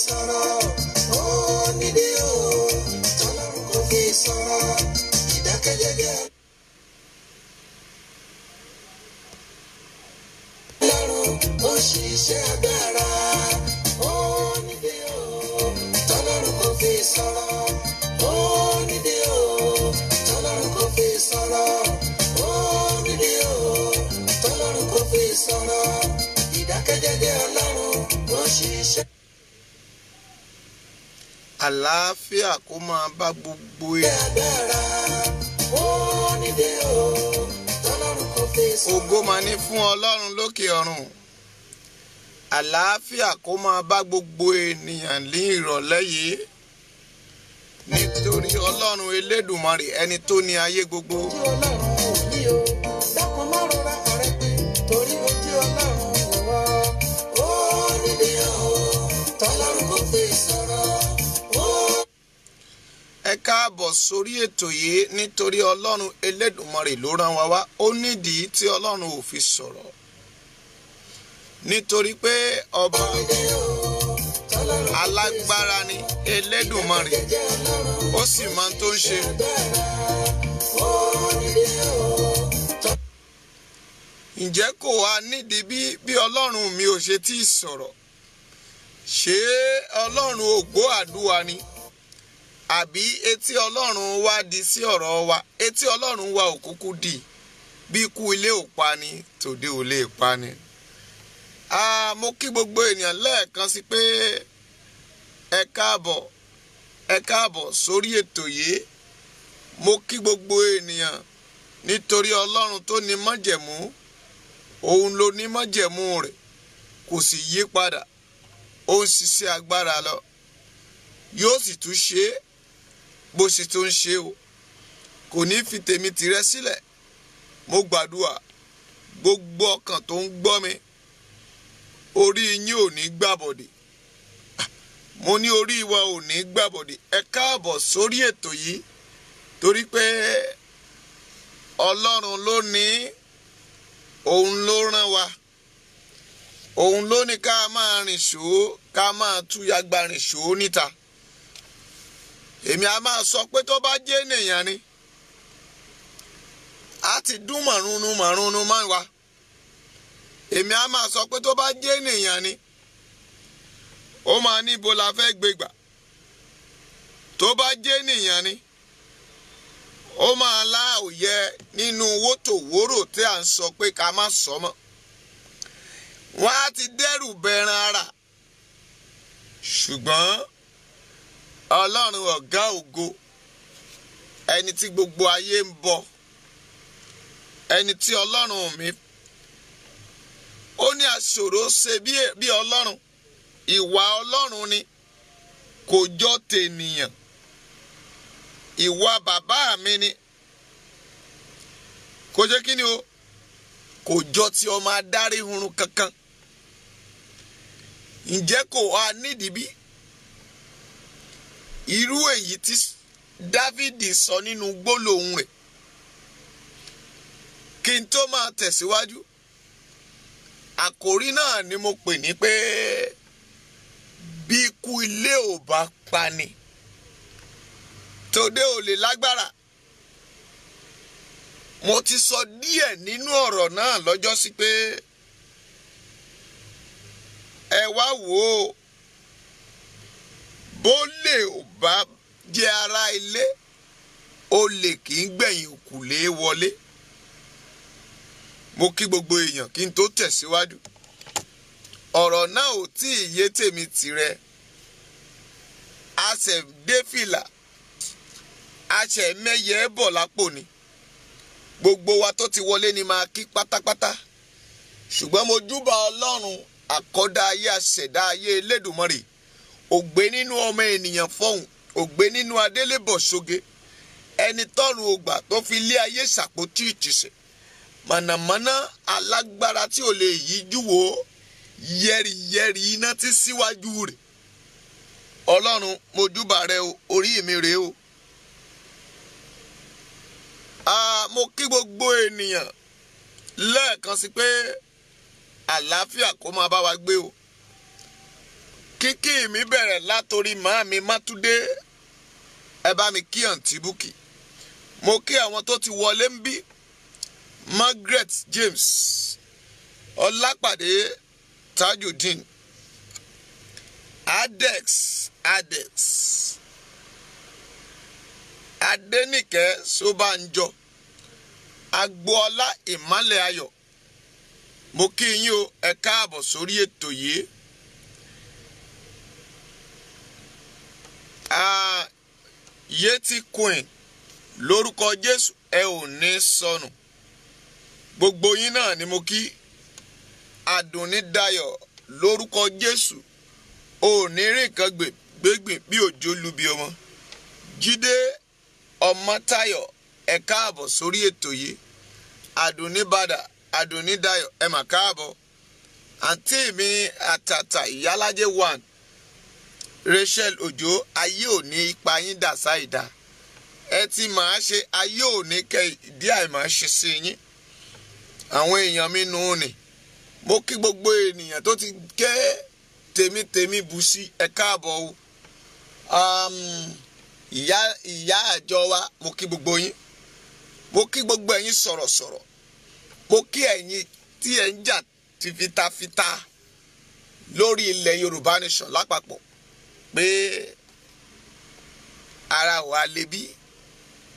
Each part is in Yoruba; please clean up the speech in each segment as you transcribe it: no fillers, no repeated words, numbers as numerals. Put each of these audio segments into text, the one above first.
sọ̀rọ̀, ó nídìí o, tọ́lọ́run kò fi sọ̀rọ̀, ìdákẹ́jẹ́jẹ́. Ọlọ́run ó ṣiṣẹ́ agbára, ó nídìí o, tọ́lọ́run kò fi sọ̀rọ̀, ó nídìí o, tọ́lọ́run kò fi sọ̀rọ̀, ó nídìí o, tọ́lọ́run kò fi sọ̀rọ̀, ìdákẹ́jẹ́jẹ́ Ọlọ́run ó ṣiṣẹ́. Àlàáfíà kó máa bá gbogbo ẹ̀. Agbára ó nídìí o, tọ́lọ́run kò fi sọ̀rọ̀. Ògo máa ní fún Ọlọ́run lókè ọ̀run. Àlàáfíà kó máa bá gbogbo ènìyàn ní ìrọ̀lẹ́ yìí. Nítorí Ọlọ́run Elédùmarè ẹni tó ní ayé gbogbo. Ojú Ọlọ́run ò ní o, dákun má rora ọ̀rẹ́ pé torí ojú Ọlọ́run ò wọ́. Ó nídìí o, tọ́lọ́run kò fi sọ̀rọ̀. Ẹ káàbọ̀ sórí ètò yìí nítorí Ọlọ́run Elédùmarè ló rán wa wá. Ó nídìí tí Ọlọ́run ò fi sọ̀rọ̀. Nítorí pé ọba alágbára ni Elédùmarè, ó sì máa tó ń ṣe. Ǹjẹ́ kò wá nídìí bí Ọlọ́run mi ò ṣe tí ì sọ̀rọ̀? Ṣé Ọlọ́run ò gbọ́ àdúrà ni? Àbí etí Ọlọ́run wá di sí ọ̀rọ̀ wa? Etí Ọlọ́run wa ò kúkú dì. Bí ikú ilé ò pa ni, tòde ò lè pa ni. Mo kí gbogbo ènìyàn lẹ́ẹ̀kan sí pé ẹ káàbọ̀, ẹ káàbọ̀ sórí ètò yìí. Mo kí gbogbo ènìyàn nítorí Ọlọ́run tó ní májẹ̀mú, òun ló ní májẹ̀mú rẹ̀, kò sì yí padà. Ó ń ṣiṣẹ́ agbára lọ, yóò sì tún ṣe é bó ṣe tó ń ṣe o. Kò ní fi tèmi tìrẹ sílẹ̀. Mo gbàdúrà gbogbo ọkàn tó ń gbọ́ mi, orí yín ò ní gbàbọ̀dè. Mo ní orí wa ò ní gbàbọ̀dè. Ẹ káàbọ̀ sórí ètò yìí torí pé Ọlọ́run ló ní, òun ló rán wa, òun ló ní ká máa rìn ṣòó, ká máa túyàgbá rìn ṣòó níta. Èmi a máa sọ pé tó bá jẹ́ ènìyàn ni, a ti dún màrúnú màrúnú máa wa. Èmi a máa sọ pé tó bá jẹ́ ènìyàn ni, ó máa ní ibo la fẹ́ gbé gbà. Tó bá jẹ́ ènìyàn ni, ó máa lá òye nínú wótòwórò tí à ń sọ pé ká má sọ mọ́. Wọ́n á ti dẹ́rù bẹran ara. Ṣùgbọ́n Ọlọ́run ọ̀gá ògo, ẹni tí gbogbo ayé ń bọ, ẹni tí Ọlọ́run mi, ó ní aṣòro ṣe bí Ọlọ́run. Ìwà Ọlọ́run ni, kò jọ tènìyàn. Ìwà bàbá mi ni, kò jẹ́ kí ni o, kò jọ ti ọmọ adarí hunrun kankan. Ǹjẹ́ kò wá nídìí bí? Irú èyí tí Dávìdì sọ nínú gbólóhùn rẹ̀. Kí n tó máa tẹ̀síwájú, àkòrí náà ni mo pè ní pé bí ikú ilé ò bá pani, tòde ò lè lágbára. Mo ti sọ díẹ̀ nínú ọ̀rọ̀ náà lọ́jọ́sí pé ẹ wá wò ó, bó lè ò bá jẹ́ ara ilé, olè kì í gbẹ̀yìn òkùlé wọlé. Mo kí gbogbo èèyàn kí n tó tẹ̀síwájú. Ọ̀rọ̀ náà ò tí ì yé tèmi tìrẹ. A ṣẹ̀ dé fìlà, a ṣẹ̀ mẹ́yẹ bọ̀ lápò ni. Gbogbo wa tó ti wọlé ni máa kí pátápátá. Ṣùgbọ́n mo júbà Ọlọ́run àkọ́dá ayé àṣẹ̀dá ayé Elédùmarè. Ògbé nínú ọmọ ènìyàn fọ́hùn, ògbé nínú adélébọ̀ ṣoge. Ẹni tọ́run ògbà tó fi lé ayé ṣàpótí ìtìsẹ̀. Mànàmáná alágbára tí ò lè yíjú wò ó, yẹ́rìyẹ́rì iná tí síwájú rẹ̀. Ọlọ́run mo júbà rẹ o, orí mi rèé o. Mo kí gbogbo ènìyàn lẹ́ẹ̀kan sí pé àlàáfíà kó máa bá wa gbé o. Kí Kíkí mi bẹ̀rẹ̀ látòrí màámi Mátúndé, ẹ bá mi kí àǹtí Búkì. Mo kí àwọn tó ti wọlé ń bí: Margaret James, Ọlápàdé Tajudeen, Adex Adex, Adénìkẹ́ Ṣóbánjọ, Agboola Ìmọ́lẹ̀ Ayọ̀. Mo kí yín o, ẹ káàbọ̀ sórí ètò yìí. Yétí Queen, lórúkọ Jésù ẹ ò ní sọnù. Gbogbo yín náà ni mo kí. Àdùnní Dayọ̀, lórúkọ Jésù ò ní rí nǹkan gbégbìn bí òjò lubi ọmọ. Jídé Ọmọ́táyọ̀, ẹ káàbọ̀ sórí ètò yìí. Àdùnní Bàdà, Àdùnní Dayọ̀, ẹ mà káàbọ̀. Àǹtí mi àtàtà Ìyálájé one, Rachel Òjó, ayé ò ní ipa yín dà sáìdá. Ẹ ti máa ṣe, ayé ò ní kẹ ìdí àìmọ̀ ṣe sí yín. Àwọn èèyàn mi nù ní. Mo kí gbogbo ènìyàn tó ti kẹ́ tèmítèmí bù sí, ẹ káàbọ̀ o. Ìyá àjọ wa, mo kí gbogbo yín. Mo kí gbogbo ẹ̀yin sọ̀rọ̀sọ̀rọ̀. Mo kí ẹ̀yin tí ẹ̀ ń jà ti fitafita lórí ilẹ̀ Yorùbá Nation lápapọ̀ pé ara wa lè bí.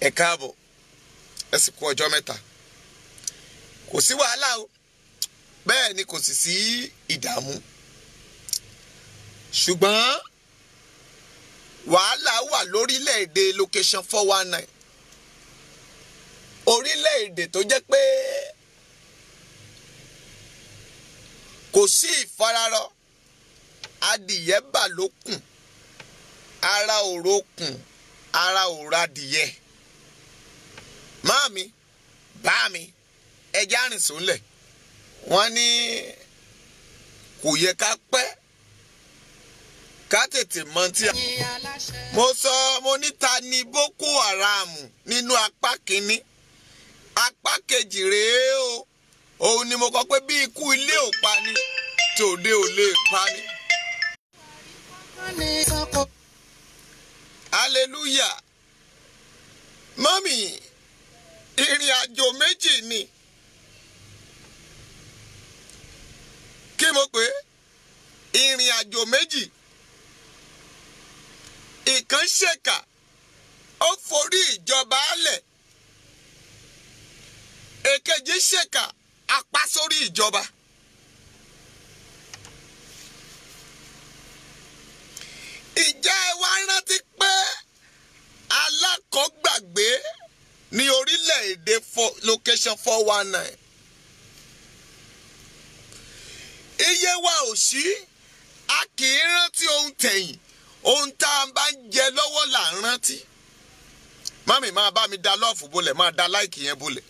Ẹ káàbọ̀, ẹ sì kú ọjọ́ mẹ́ta. Kò sí wàhálà o, bẹ́ẹ̀ ni kò sì sí ìdààmú, ṣùgbọ́n wàhálà wà lórílẹ̀‐èdè location 419, orílẹ̀‐èdè tó jẹ́ pé kò sí ìfararọ, adìyẹ bà lókùn, ara òrokùn, ara òradìyẹ. Máàmi, bá mi, ẹjẹ́ àrìnsónlẹ̀. Wọ́n ní kò yẹ ká pẹ́, ká tètè mọ tí a. Mo sọ, mo ní ta ni Boko Haram nínú apá kínní, apá kejì rèé o. Òun ni mo kọ pé bí ikú ilé ò pa ni, tòde ò lè pa ni. Hallelujah. Mọ́mì, ìrìn àjò méjì ni. Kí mo pè é? Ìrìn àjò méjì. Ìkan ṣèkà, ó forí ìjọba lẹ̀. Èkejì ṣèkà, apá sórí ìjọba. Ìjẹ́ ẹ wá rántí pé alákọ̀ọ́gbàgbé ní orílẹ̀-èdè location 419. Iye wa ò sí, a kì í rántí ohun tẹ̀yìn, ohun tá a bá ń jẹ lọ́wọ́ là ń rántí. Mami, máa bá mi da lọ́ọ̀fù bolẹ̀, máa da láìkì yẹn bolẹ̀.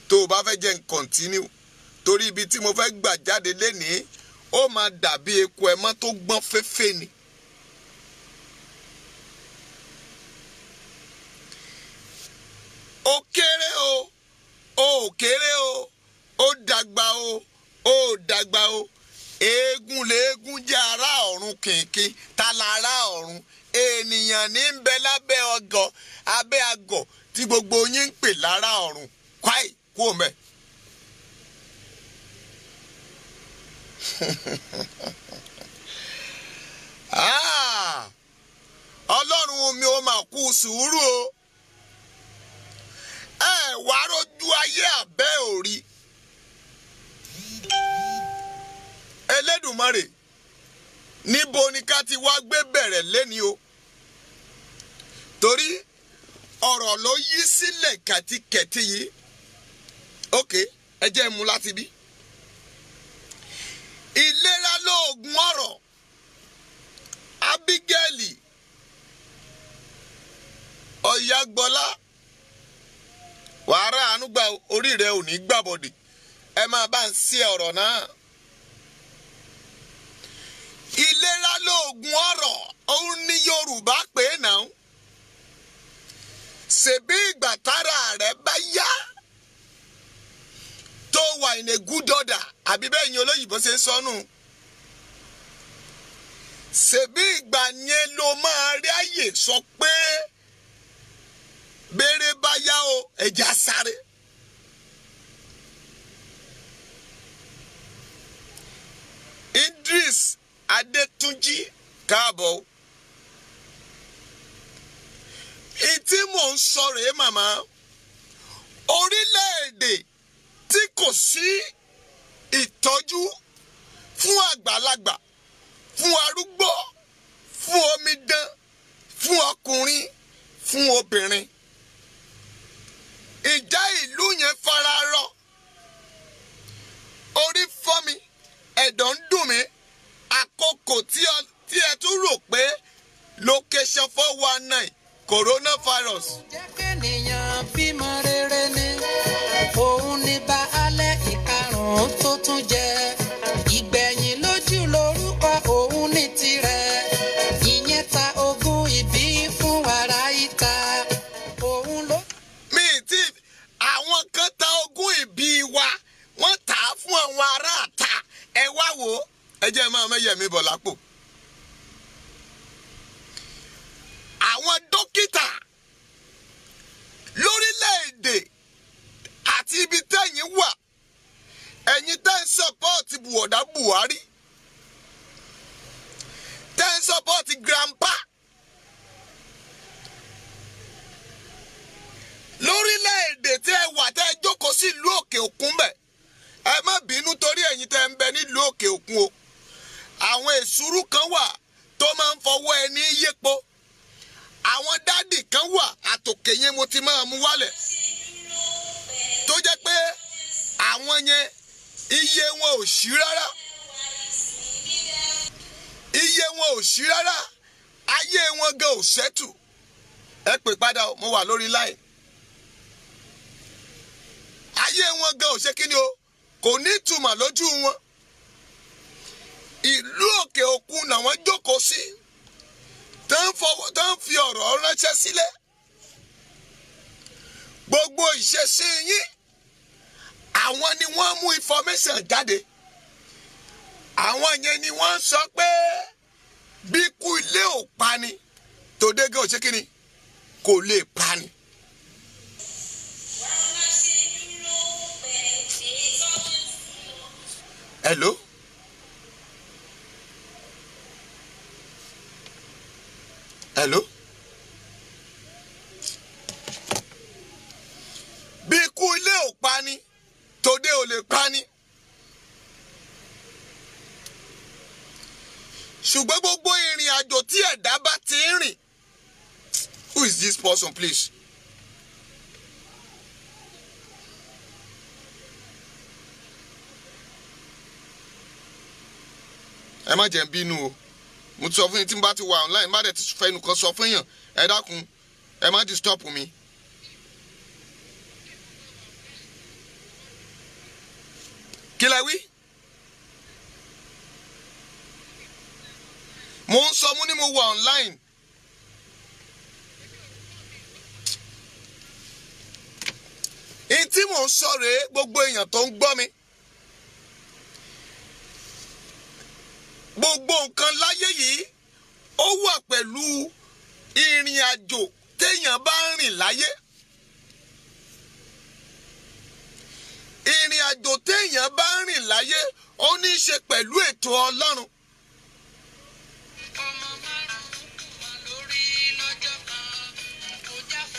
Tó o bá fẹ́ jẹ́ n kọ̀ntínú, torí ibi tí mo fẹ́ gbà jáde lénìí, ó máa dàbí eku ẹmọ́ tó gbọ́n féfé ni. Ó kéré o, ó kéré o, ó dàgbà o, ó dàgbà o. Eégún léégún jẹ́ ará ọ̀run kìnkìn, ta la ará ọ̀run? Ènìyàn ní ń bẹ lábẹ́ ọgọ̀, abẹ́ àgọ̀ tí gbogbo yín ń pè lára ọ̀run. Kwai kú òmẹ. Ọlọ́run mi ò máa kú sùúrù o. Ẹ wá rójú ayé àbẹ́ òrí. Elédùmarè, níbo ni ká ti wá gbé bẹ̀rẹ̀ léni o? Torí ọ̀rọ̀ ló yí sílẹ̀ kẹ̀tíkẹ̀tí yìí. Ok, ẹ jẹ́ mú láti bí. Ìlera lóògùn ọ̀rọ̀. Abigaili Ọ̀yàgbọ́lá, wàhálà àánú gba orí rẹ ò ní gbàbọ̀dì. Ẹ máa bá ń sí ọ̀rọ̀ náà. Ìlera lóògùn ọ̀rọ̀, òun ní Yorùbá pè é náà. Ṣèbí ìgbà tára rẹ bá yá tó wà in a good order, àbí bẹ́ẹ̀ ni olóyìnbó ṣe ń sọnù. Ṣebí ìgbà yẹn ló máa rí àyè sọ pé béèrè bá yá o, ẹja sáré. Idris Adétúnjì káàbọ̀. Ìtí mò ń sọ rèé màmá, orílẹ̀-èdè tí kò sí ìtọ́jú fún àgbàlagbà, fún arúgbó, fún omidan, fún ọkùnrin, fún obìnrin. Ìjà ìlú yẹn fara rọ. Orí fọ́ mi, ẹ̀dọ̀ ń dùn mí. Àkókò tí ẹ tún rò pé location 419 coronavirus. Jẹ́ kẹ́nìyàn bímọ rere ni, òun ní baálẹ̀ ìkarùn-ún tó tún jẹ. Ìgbẹ̀yìn lójú lórúkọ òun ní tirẹ̀. Ìyẹn ta ogún ìbí fún wàrà ìta. Òun ló. Mi ti àwọn kan ta ogún ìbí wa, wọ́n tà á fún àwọn aráàta. Ẹ wá wò ó, ẹ jẹ́ máa mẹ́yẹ̀ mi bọ̀ lápò. Àwọn dókítà lórílẹ̀‐èdè àti ibi tẹ́yìn wà, ẹ̀yin tẹ́ ń sọ́pọ́ọ̀tì bùọ̀dá Buhari, tẹ́ ń sọ́pọ́ọ̀tì grandpa lórílẹ̀‐èdè tí ẹ wà, tẹ́ ẹ jókòó sí ìlú òkè òkun bẹ̀. Ẹ má bínú torí ẹ̀yin tẹ́ ń bẹ nílùú òkè òkun o. Àwọn èsúrú kan wà tó máa ń fọwọ́ ẹni yépo. Àwọn dádì kan wà àtòkè yẹn mo ti máa mú wálẹ̀, tó jẹ́ pé àwọn yẹn iye wọn ò sí rárá, iye wọn ò sí rárá, ayé wọn gan ò ṣẹ́tù. Ẹ pè padà, mo wà lórí láì. Ayé wọn gan ò ṣe kí ni o, kò ní ìtumọ̀ lójú wọn. Ìlú òkè òkun làwọn jókòó sí, tó ń fi ọ̀rọ̀ ránṣẹ́ sílẹ̀. Gbogbo ìṣesí yín, àwọn ni wọ́n mú information jáde. Àwọn yẹn ni wọ́n sọ pé bí kú ilé ò pani, tòde gan ò ṣe kí ni, kò lè pani. Hello? Hello? Bí ikú ilé ò pani, tòde ò lè pani. Ṣùgbọ́n gbogbo ìrìn àjò tí ẹ̀dá bá ti ń rìn. Who is this person, please? Ẹ má jẹ́ ń bínú o. Mo ti sọ fún yín tí n bá ti wà online, bá dẹ̀ ti fẹnu kan sọ fún yàn, ẹ dákun, ẹ má disturb mi. Kí lẹ wí? Mo ń sọ, mo ní mo wà online. Èyí tí mò ń sọ rèé, gbogbo èèyàn tó ń gbọ́ mi. Gbogbo nǹkan láyé yìí ó wà pẹ̀lú ìrìn àjò téèyàn bá ń rìn láyé. Ìrìn àjò téèyàn bá ń rìn láyé ó ní í ṣe pẹ̀lú ètò Ọlọ́run.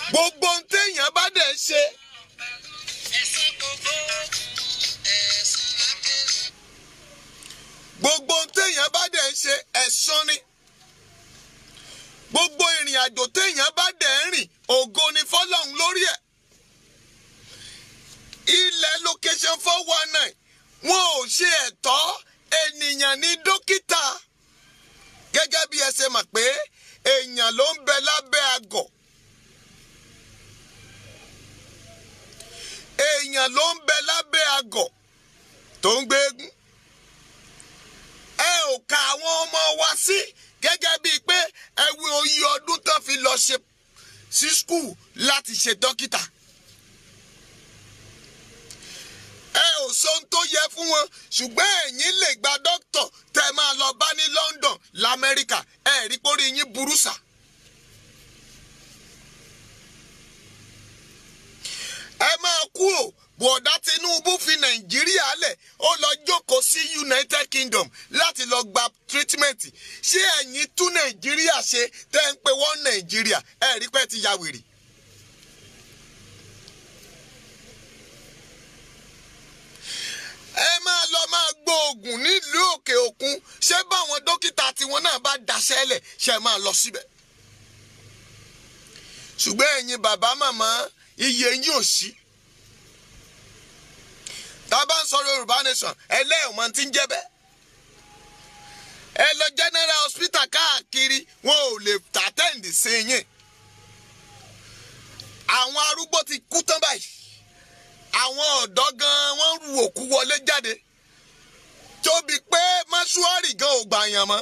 Gbogbo ohun téèyàn bá dẹ̀ ṣe. Gbogbo ohun téèyàn bá dẹ̀ ń ṣe ẹ̀san ni. Gbogbo ìrìn àjò téèyàn bá dẹ̀ ń rìn, ògo ni fọ́lọ́run lórí ẹ̀. Ilẹ̀ location 419 wọn ò ṣe ẹ̀tọ́ ènìyàn ní dókítà. Gẹ́gẹ́ bí ẹ ṣe mọ̀ pé èèyàn ló ń bẹ lábẹ́ àgọ̀. Èèyàn ló ń bẹ lábẹ́ àgọ̀ tó ń gbé eégún. Ẹ ò ka àwọn ọmọ wa sí gẹ́gẹ́ bíi pé ẹ wo iye ọdún tán fi lọ ṣe sí skul láti ṣe dókítà. Ẹ ò sọ ohun tó yẹ fún wọn, ṣùgbọ́n ẹ̀yin lè gba dókítà tẹ́ máa lọ bá ní London l'Amẹ́ríkà. Ẹ rí pórí yín burú sà. Ẹ máa kú o. Bọ̀dá Tinubu fi Nàìjíríà lẹ̀, ó lọ jókòó sí United Kingdom láti lọ gba treatment. Ṣé ẹ̀yin tún Nàìjíríà ṣe tẹ́ ń pe wọ́n Nàìjíríà? Ẹ rí pé ti ya wèrè. Ẹ máa lọ máa gbóògùn nílùú òkè òkun. Ṣé báwọn dókítà tiwọn náà bá daṣẹ́ lẹ̀, ṣe máa lọ síbẹ̀? Ṣùgbọ́n ẹ̀yin bàbá màmá, iye yín ò sí. Tá a bá ń sọ̀rọ̀ Yorùbá nation, ẹlẹ́ẹ̀mọ́ ti ń jẹ́ bẹ́ẹ̀. Ẹ lọ general hospital káàkiri, wọn ò lè tàtẹ́ǹdì sí yín. Àwọn arúgbó ti kú tán báyìí. Àwọn ọ̀dọ́ gan-an wọ́n ń ru òkú wọlé jáde. Tóbi pé mọ́ṣúárì gan ò gbàyàn mọ́.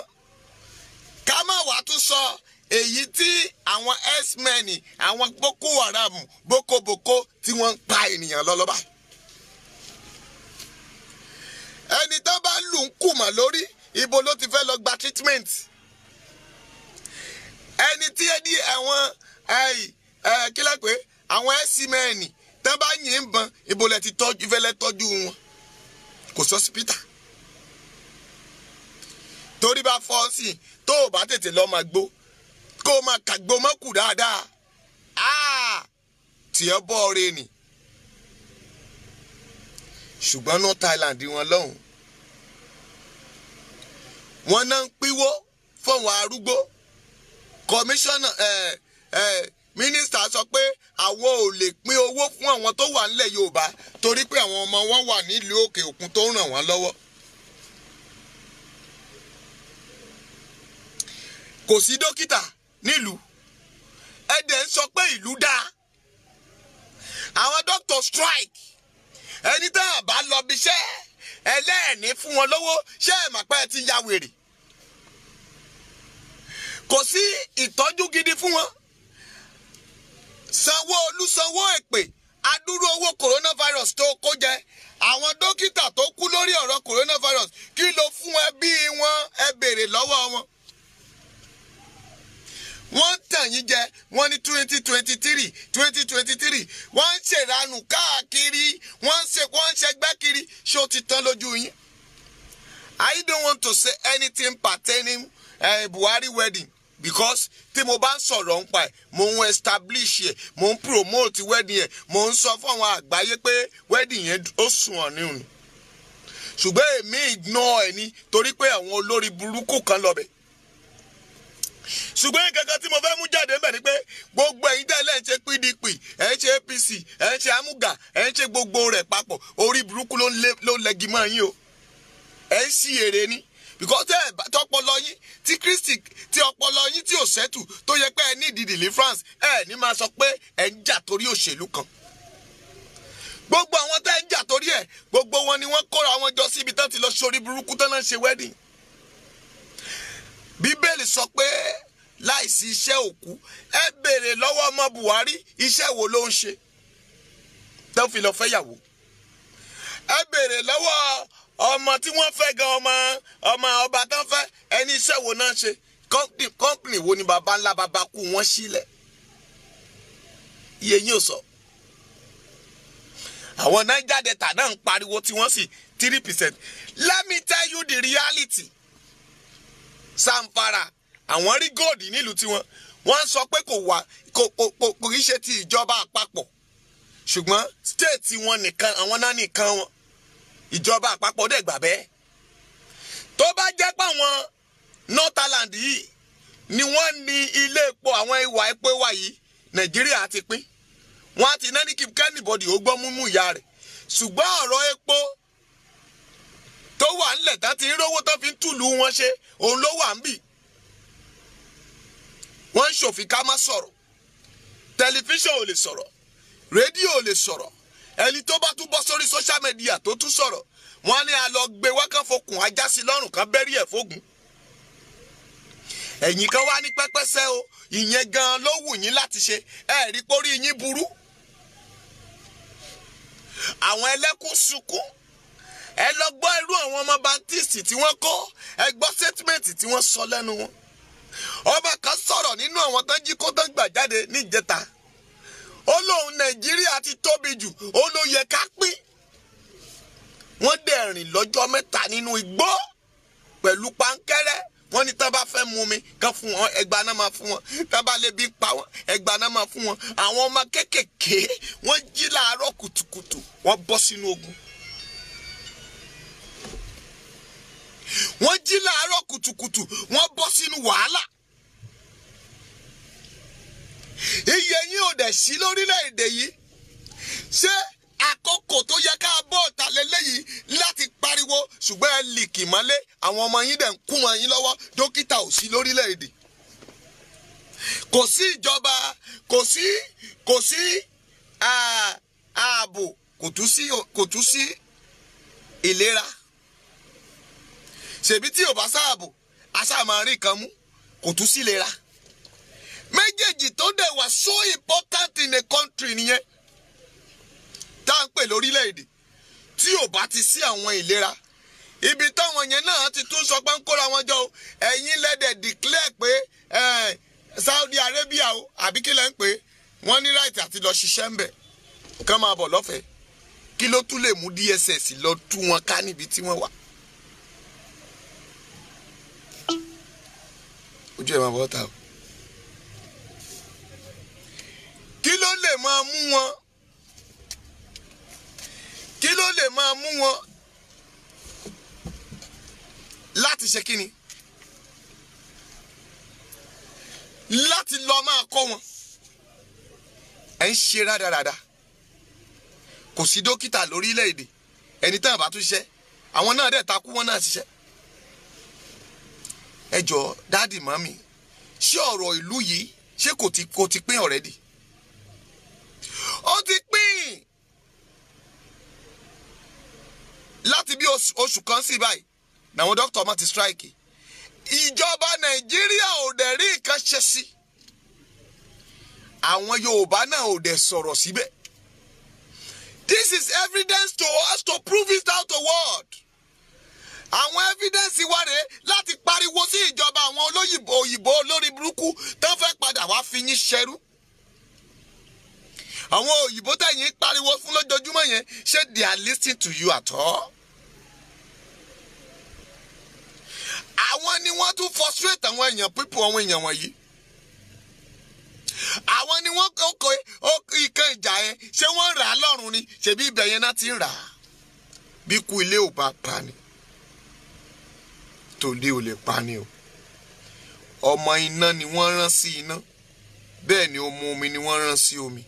Ká má wàá tún sọ èyí tí àwọn x-men, àwọn Boko Haram, bokoboko tí wọ́n ń pa ènìyàn lọ́lọ́ báyìí. Ẹni tó bá lù ń kùmọ̀ lórí, ibo ló ti fẹ́ lọ gba treatment? Ẹni tí ẹ di àwọn kílẹ̀ pé àwọn x-men tó bá yìnbọn, ibo lẹ ti tọ́jú fẹ́ lẹ tọ́jú wọn? Kò sọ sípítà. Torí bá fọ́ sí i, tó o bá tètè lọ máa gbó, kó o máa kàgbó mọ́kù dáadáa, tiẹ̀ bọ́ ọ̀rẹ́ ni. Ṣùgbọ́n North Thailand wọn lọ́hùn, wọn náà ń pínwó fáwọn arúgbó. Kọmíṣánná mínísítà sọ pé àwọn ò lè pín owó fún àwọn tó wà nílẹ̀ Yorùbá torí pé àwọn ọmọ wọn wà nílùú òkè òkun tó ń ràn wọ́n lọ́wọ́. Kò sí dókítà nílùú, ẹ dẹ̀ ń sọ pé ìlú dáa. Àwọn doctor strike. Ẹni tá a bá lọ bí iṣẹ́ ẹlẹ́ẹ̀ní fún wọn lówó, ṣé ẹ̀ mà pé ẹ ti ya wèrè? Kò sí ìtọ́jú gidi fún wọn. Sanwó-Olú sanwó èpè adúrú owó coronavirus tó kó jẹ. Àwọn dókítà tó kú lórí ọ̀rọ̀ coronavirus, kí ló fún ẹbí wọn? Ẹ béèrè lọ́wọ́ wọn. Wọ́n ń tàn yín jẹ. Wọ́n ní 2023, 2023, wọ́n ń ṣèranù káàkiri, wọ́n ń ṣe, wọ́n ń ṣẹgbẹ́ kiri. Ṣé ó ti tán lójú yín? I don't want to say anything pertaining Buhari wedding, because tí mo bá ń sọ̀rọ̀ nípa ẹ̀, mo ń establish ẹ̀, mo ń promote wedding ẹ̀, mo ń sọ fún àwọn àgbáyé pé wedding yẹn ó sùn ọ̀ níhùn. Ṣùgbọ́n èmi ignore ẹ̀ ni torí pé àwọn olórí burúkú kan lọ bẹ̀. Ṣùgbọ́n nǹkan kan tí mo fẹ́ mú jáde ńbẹ̀ ni pé gbogbo ẹ̀yin tẹ́lẹ̀ ń ṣe PDP, ẹ̀ ń ṣe APC, ẹ̀ ń ṣe Amuga, ẹ̀ ń ṣe gbogbo rẹ̀ papọ̀, orí burúkú ló ń lẹ́gi mọ́ yín o. Ẹ̀ ń ṣí èrè ni, because tẹ́ ẹ̀ tọpọlọ yín tí Kristi tí ọpọlọ yín tí ò sẹ́tù tó yẹ pé ẹ ní ìdí deliverance, ẹ ní máa sọ pé ẹ ń jà torí òṣèlú kan. Gbogbo àwọn tẹ́ ń jà torí ẹ̀, gbogbo wọn ni wọ́n kóra wọn jọ síbi tán ti lọ sórí burúkú tán náà ṣe wedding. Bíbélì sọ pé láìsí iṣẹ́ òkú. Ẹ béèrè lọ́wọ́ ọmọ Buhari, iṣẹ́ wo ló ń ṣe tó fi lọ fẹ́ yàwó? Ẹ béèrè lọ́wọ́ ọmọ tí wọ́n fẹ́ gan, ọmọ ọmọ ọba tán fẹ́, ẹni iṣẹ́ wo náà ṣe? Company wo ni baba ńlá baba kú wọ́n sílẹ̀? Iye yín ò sọ. Àwọn Niger Delta náà ń pariwo tí wọ́n sì 3%. Let me tell you the reality. Zamfara, àwọn rí góòdì nílùú tiwọn. Wọ́n sọ pé kò wà, kò kò kò kò kì í ṣe ti ìjọba àpapọ̀, ṣùgbọ́n state wọn nìkan, àwọn náà nìkan wọn, ìjọba àpapọ̀ dẹ̀ gbà bẹ́ẹ̀. Tó bá jẹ́ pé àwọn Northern yìí ni wọ́n ní ilé epo, àwọn ìwà epo wa yìí, Nàìjíríà ti pín. Wọ́n á ti náà ní kí kẹ́nìbọ̀dì ó gbọ́ múmú ìyá rẹ̀. Ṣùgbọ́n ọ̀rọ̀ epo tó wà ńlẹ̀ tán ti ń rówó tán fi ń tùlù wọn ṣe, òun ló wà ń bì. Wọ́n ń ṣòfin ká má sọ̀rọ̀, tẹlifíṣàn ò lè sọ̀rọ̀, rédíò ò lè sọ̀rọ̀. Ẹni tó bá tún bọ́ sórí social media tó tún sọ̀rọ̀, wọ́n á ní a lọ gbé wákàfokùn ajá sí lọ́rùn kan bẹ́rí ẹ̀ fógun. Ẹ̀yin kan wá ní pẹ́pẹ́sẹ́ o, ìyẹn gan-an ló wù yín láti ṣe. Ẹ rí pórí yín burú. Àwọn ẹlẹ́kùn sunkún. Ẹ lọ gbọ́ irú àwọn ọmọ Baptist tí wọ́n kọ́, ẹ gbọ́ statement tí wọ́n sọ lẹ́nu wọn. Ọba kan sọ̀rọ̀ nínú àwọn tán jí kó tán gbà jáde níjẹta. Ó lóun Nàìjíríà ti tóbi jù, ó ló yẹ ká pín. Wọ́n dẹ̀ rìn lọ́jọ́ 3 nínú igbó pẹ̀lú pánkẹ́rẹ́. Wọ́n ní tán bá fẹ́ mú mi kán fún wọn, ẹgbàá náà máa fún wọn. Tán bá lè bí pa wọn, ẹgbàá náà máa fún wọn. Àwọn ọmọ kéékèèké wọ́n jí láàárọ̀ kùtùkùtù, wọ́n bọ́ sínú ogun. Wọ́n jí láàárọ̀ kùtùkùtù, wọ́n bọ́ sínú wàhálà. Iye yín ò dẹ̀ sí lórílẹ̀‐èdè yìí. Ṣé àkókò tó yẹ ká bọ́ ọ̀tà lélẹ́yìí láti pariwo? Ṣùgbọ́n ẹ lìkì mọ́lé, àwọn ọmọ yín dẹ̀ ń kú wọn yín lọ́wọ́. Dókítà ò sí lórílẹ̀‐èdè, kò sí ìjọba, kò sí ààbò, kò tún sí ìlera. Ṣèbí tí ò bá sáàbò, aṣáà máa rí nǹkan mú, kò tún sí ìlera. Méjèèjì tó dẹ̀ wà so important in a country nìyẹn tá à ń pè lórílẹ̀‐èdè. Tí ò bá ti sí àwọn ìlera, ibi táwọn yẹn náà ti tún sọ pé ń kóra wọn jọ o. Ẹ̀yin lẹ́dẹ̀ declare pé Saudi Arabia o, àbí kí lẹ́ ń pè wọ́n ní right àti lọ ṣiṣẹ́ ń bẹ̀, kán máa bọ̀ lọ́fẹ̀ẹ́. Kí ló tún lè mú DSS lọ tú wọn ká níbi tí wọ́n wà? Ojú ẹ̀ máa bọ́ ta o. Kí ló lè máa mú wọn? Kí ló lè máa mú wọn láti ṣe kíni? Láti lọ máa kọ́ wọn. Ẹ ń ṣe rádaràda. Kò sí dókítà lórílẹ̀‐èdè, ẹni tán àbá tún ṣiṣẹ́, àwọn náà dẹ̀ takú, wọn náà ṣiṣẹ́. Ẹ jọ dáàdì mọ́mì, ṣé ọ̀rọ̀ ìlú yìí ṣé kò ti pín already? Ó ti pín láti bí oṣù kan sí báyìí làwọn dókítà ọmọ ti strike. Ìjọba Nàìjíríà ò dẹ̀ rí nǹkan ṣe sí. Àwọn Yorùbá náà ò dẹ̀ sọ̀rọ̀ síbẹ̀. This is evidence to us to prove it out to world. Àwọn evidence wa rèé láti pariwo sí ìjọba àwọn olóyìnbó òyìnbó olórí burúkú tó fẹ́ padà wá fi yín ṣẹrú. Àwọn òyìnbó tẹ̀yìn pariwo fún lójoojúmọ́ yẹn, ṣé they are listening to you at all? Àwọn ni wọ́n tún frustrate àwọn èèyàn pípọ̀, àwọn èèyàn wọ̀nyí. Àwọn ni wọ́n kọ́ ìkan ìjà yẹn, ṣé wọ́n rà á lọ́rùn ni? Ṣèbí ibẹ̀ yẹn náà ti ń rà á. Bí kú ilé ò bá pa ni, tòde ò lè pa ni o. Ọmọ iná ni wọ́n rán sí iná, bẹ́ẹ̀ ni ọmọ omi ni wọ́n rán sí omi.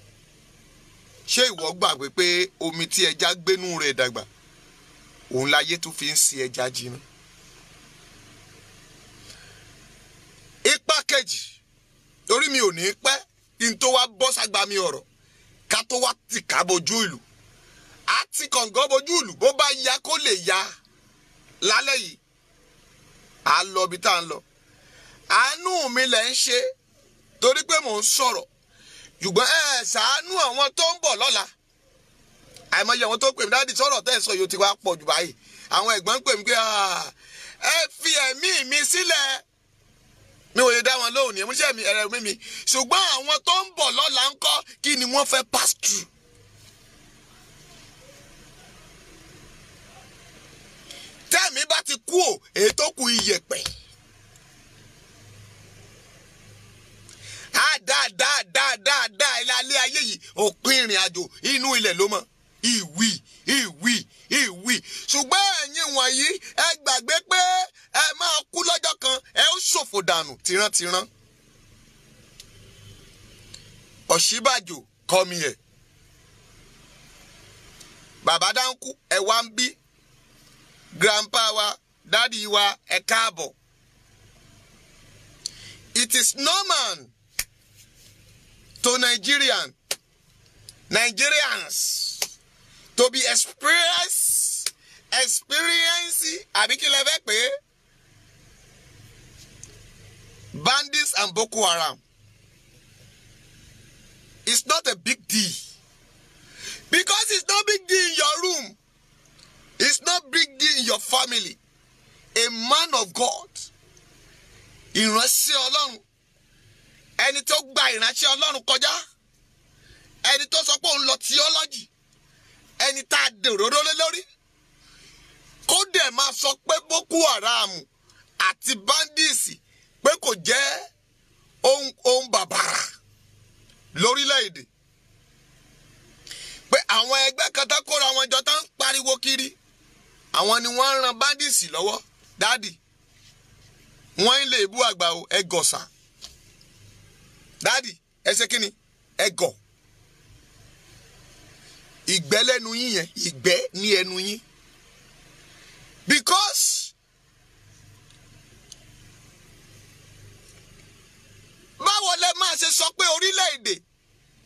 Ṣé ìwọ gbàgbé pé omi tí ẹja gbénú rẹ̀ dàgbà, òun láyé tó fi ń sin ẹja jiná? Ipa kejì, torí mi ò ní pẹ́ kí n tó wá bọ́ ságbá mi ọ̀rọ̀, ká tó wá tì ká bojú ìlú, àti kọ̀ǹgọ́ bojú ìlú, bó bá ya kó lè ya lálẹ́ yìí, à ń lọ ibi tá à ń lọ. Àánú mi lẹ̀ ń ṣe torí pé mò ń sọ̀rọ̀, ṣùgbọ́n ẹ ṣàánú àwọn tó ń bọ̀ lọ́la. Àìmọye àwọn tó pè mí, dáàdì sọ̀rọ̀ tẹ́ ẹ̀ sọ yóò ti wá pọ̀ jù báyìí. Àwọn ẹ̀gbọ́n ń pè mí pé ẹ fi ẹ̀mí mi sílẹ̀, mi ò lè dá wọn lóhùn ní ẹ̀múṣẹ́ mi ẹ̀rẹ̀ mi. Ṣùgbọ́n àwọn tó ń bọ̀ lọ́la ń kọ́, kí ni wọ́n fẹ́ pass through? Tẹ́mi bá ti kú ò, èyí tó kù iyẹ̀pẹ̀. Dáadáa ilé alẹ́ ayé yìí, òpin ìrìn àjò inú ilẹ̀ ló mọ̀. Ìwì ìwì ìwì. Ṣùgbọ́n ẹ̀yin wọ̀nyí ẹ gbàgbé pé ẹ máa kú lọ́jọ́ kan, ẹ ó ṣòfò dànù tìrantìran. Ọ̀ṣínbàjò kọ́ mi ẹ̀. Bàbá dáńkú ẹ wá ń bí. Grandpa wa, dádì wa, ẹ káàbọ̀. It is normal to Nigerians to be experiencing àbí kí lẹ fẹ́ pè é, bandits and Boko Haram. It's not a big deal because it's not big deal in your room. It's not big deal in your family. A man of God, ìránṣẹ́ Ọlọ́run, ẹni tó gba ìránṣẹ́ Ọlọ́run kọjá, ẹni tó sọ pé òun lọ theology, ẹni tá a dèrò lé lórí, kó dẹ̀ máa sọ pé Boko Haram àti bandits pé kò jẹ́ ohun bàbàrà lórílẹ̀‐èdè, pé àwọn ẹgbẹ́ kan tó kóra wọn jọ tó ń pariwo kiri, àwọn ni wọ́n ń ran bandits lọ́wọ́. Daddy, wọ́n ń lè bú àgbà o, ẹ gọ̀ sá. Daddy, ẹ ṣe kí ni? Ẹ gọ̀. Ìgbẹ́ lẹ́nu yín yẹn, ìgbẹ́ ní ẹnu yín. Because báwo lẹ máa ṣe sọ pé orílẹ̀-èdè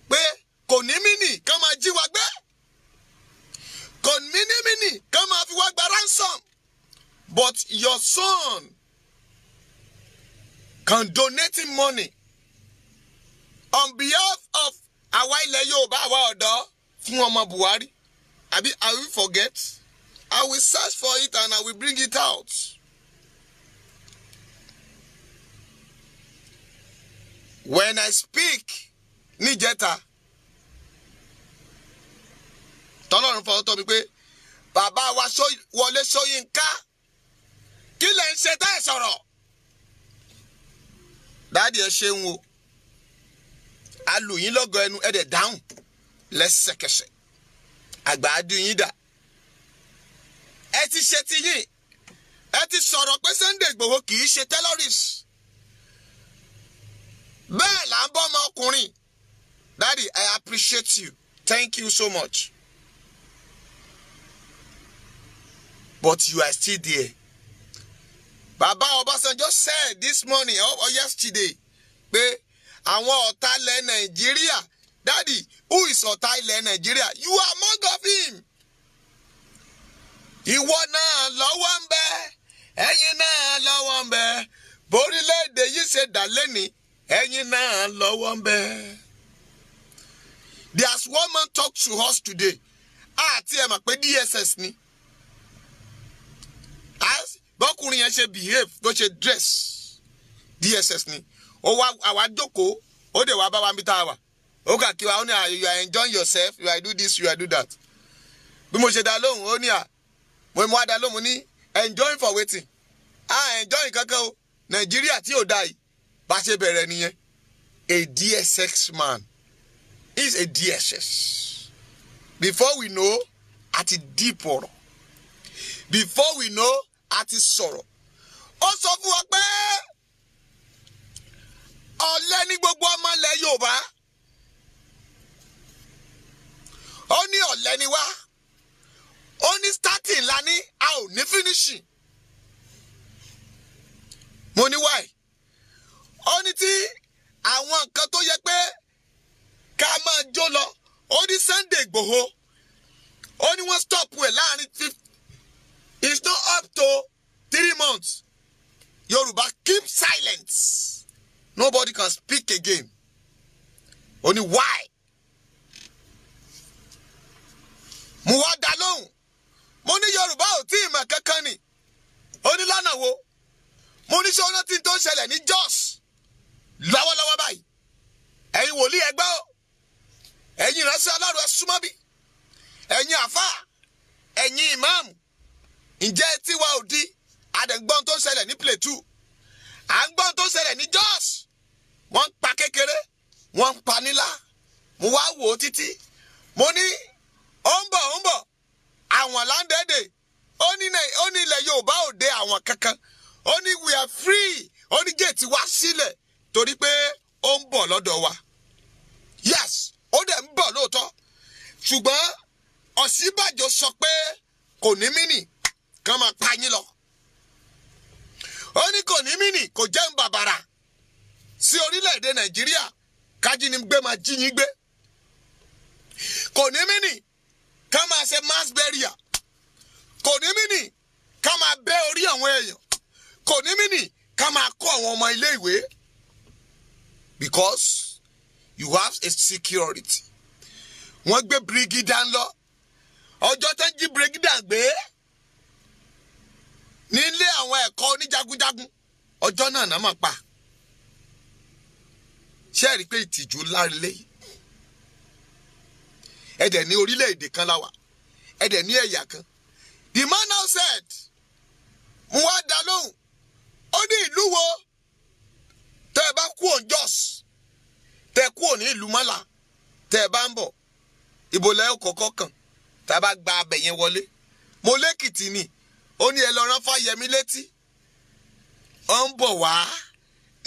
pé kò ní mínì kán máa jí wa gbé, kò ní mínì kán máa fi wá gba ransom, but your son can donate money on behalf of àwa ilẹ̀ Yorùbá, àwa ọ̀dọ́, fún ọmọ Buhari? Àbí I will forget? I will search for it and I will bring it out. When I speak níjẹta, tọ́lọ́run fọwọ́ tọ́ mi pé bàbá wa Wọlé Ṣóyínká, kí lẹ̀ ń ṣe tá ẹ̀ sọ̀rọ̀? Daddy, ẹ ṣeun o, a lù yín lọ́gọ ẹnu, ẹ dẹ̀ dáhùn lẹ́sẹ̀kẹsẹ̀, àgbà á dùn yín dà. Ẹ ti ṣe ti yín, ẹ ti sọ̀rọ̀ pé Sunday Igboho kì í ṣe terrorist, bẹ́ẹ̀ là ń bọ́ ọmọkùnrin. Daddy, I appreciate you, thank you so much, but you are still there. Bàbá Ọbásanjọ́ said this morning or yesterday pé àwọn ọ̀tá ilẹ̀ Nàìjíríà. Daddy, who is ọ̀tá ilẹ̀ Nàìjíríà? You are among of him. Ìwọ náà lọ́wọ́ ń bẹ, ẹ̀yin náà lọ́wọ́ ń bẹ, borílẹ̀-èdè yìí ṣe dà lẹ́ni, ẹ̀yin náà lọ́wọ́ ń bẹ. There's one man talk to us today, àti ẹ̀ mọ̀ pé DSS ni. Bọ́kùnrin yẹn ṣe behave, bó ṣe dress, DSS ni. Ó wá, àwa jókòó, ó dẹ̀ wá bá wa níbi tá a wà, ó kà kí wa, ó ní, "You are enjoying yourself, you are do this, you are do that." Bí mo ṣe dá lóhùn, ó ní à mo mú wá dá lóhùn, ní enjoying for wetin? Ah, enjoying kankan o, Nàìjíríà tí ò dá yìí, bá ṣe bẹ̀rẹ̀ nìyẹn. A DSS man is a DSS. Before we know, àti deep ọ̀rọ̀. Before we know, àti sọ̀rọ̀. Ó sọ fún wa pé ọ̀lẹ ní gbogbo ọmọ ilẹ̀ Yorùbá. Ó ní ọ̀lẹ ni wá. Ó ní starting la ní, a ò ní finishing. Mo ní why? Ó ní tí àwọn nǹkan tó yẹ pé ká máa jó lọ, ó ní Sunday Igboho, ó ní wọ́n stop ẹ̀ láàrin, it's not up to 3 months. Yorùbá keep silence, nobody can speak again. Ó ní why? Mo wá dá lóhùn, mo ní Yorùbá ò tí ì mọ̀ kankan ni. Ó ní lọ́nà wo? Mo ní ṣé ọ̀nà tí n tó ń ṣẹlẹ̀ ní Jos lọ́wọ́lọ́wọ́ báyìí? Ẹ̀yin wòlíì, ẹgbẹ́ o, ẹ̀yin ìránṣẹ́ Ọlọ́run, ẹ súnmọ́ bí, ẹ̀yin àfáà, ẹ̀yin ìmáàmù, ǹjẹ́ etí wa ò di? Àdẹ̀gbọ́n tó ń ṣẹlẹ̀ ní Plateau, à ń gbọ́n tó ń ṣẹlẹ̀ ní Jos, wọ́n ń pa kékeré, wọ́n ń pa nílá. Mo wá wò ó títí, mo ní ó ń bọ̀, ó ń bọ̀, àwọn láńdẹ́dẹ̀. Ó ní ilẹ̀ Yorùbá ò dé àwọn kankan. Ó ní we are free. Ó ní gate wá sílẹ̀ torí pé ó ń bọ̀ lọ́dọ̀ wa. Yes, ó dẹ̀ ń bọ̀ lóòótọ́, ṣùgbọ́n Ọ̀ṣínbàjò sọ pé kò ní mínì kán máa pa yín lọ. Ó ní kò ní mínì, kò jẹ́ ń bàbàrà sí orílẹ̀-èdè Nàìjíríà kájínigbé máa jí yín gbé. Kò ní mínì ká máa ṣe mass burial. Kò ní mínì ká máa bẹ́ orí àwọn èèyàn. Kò ní mínì ká máa kó àwọn ọmọ ilé ìwé, because you have a security. Wọ́n gbé brigida lọ, ọjọ́ tó ń jí brigida gbé. Nílé àwọn ẹ̀kọ́ oníjagunjagun ọjọ́ náà náà máa pa. Ṣé ẹ rí i pé ìtìjú ńlá lé? Ẹ dẹ̀ ní orílẹ̀-èdè kan la wà, ẹ dẹ̀ ní ẹ̀yà kan. The man now said, mo wá dá lóhùn, ó ní ìlú wo tẹ́ ẹ bá kú òun Jos, tẹ́ ẹ kú òun ní ìlú Mọ́là, tẹ́ ẹ bá ń bọ̀, ìbò lẹ́ kọ́kọ́ kàn tá a bá gba abẹ yẹn wọlé. Mo lẹ́kìtì ni, ó ní ẹ lọ rán Fáyẹmí létí, ó ń bọ̀ wá.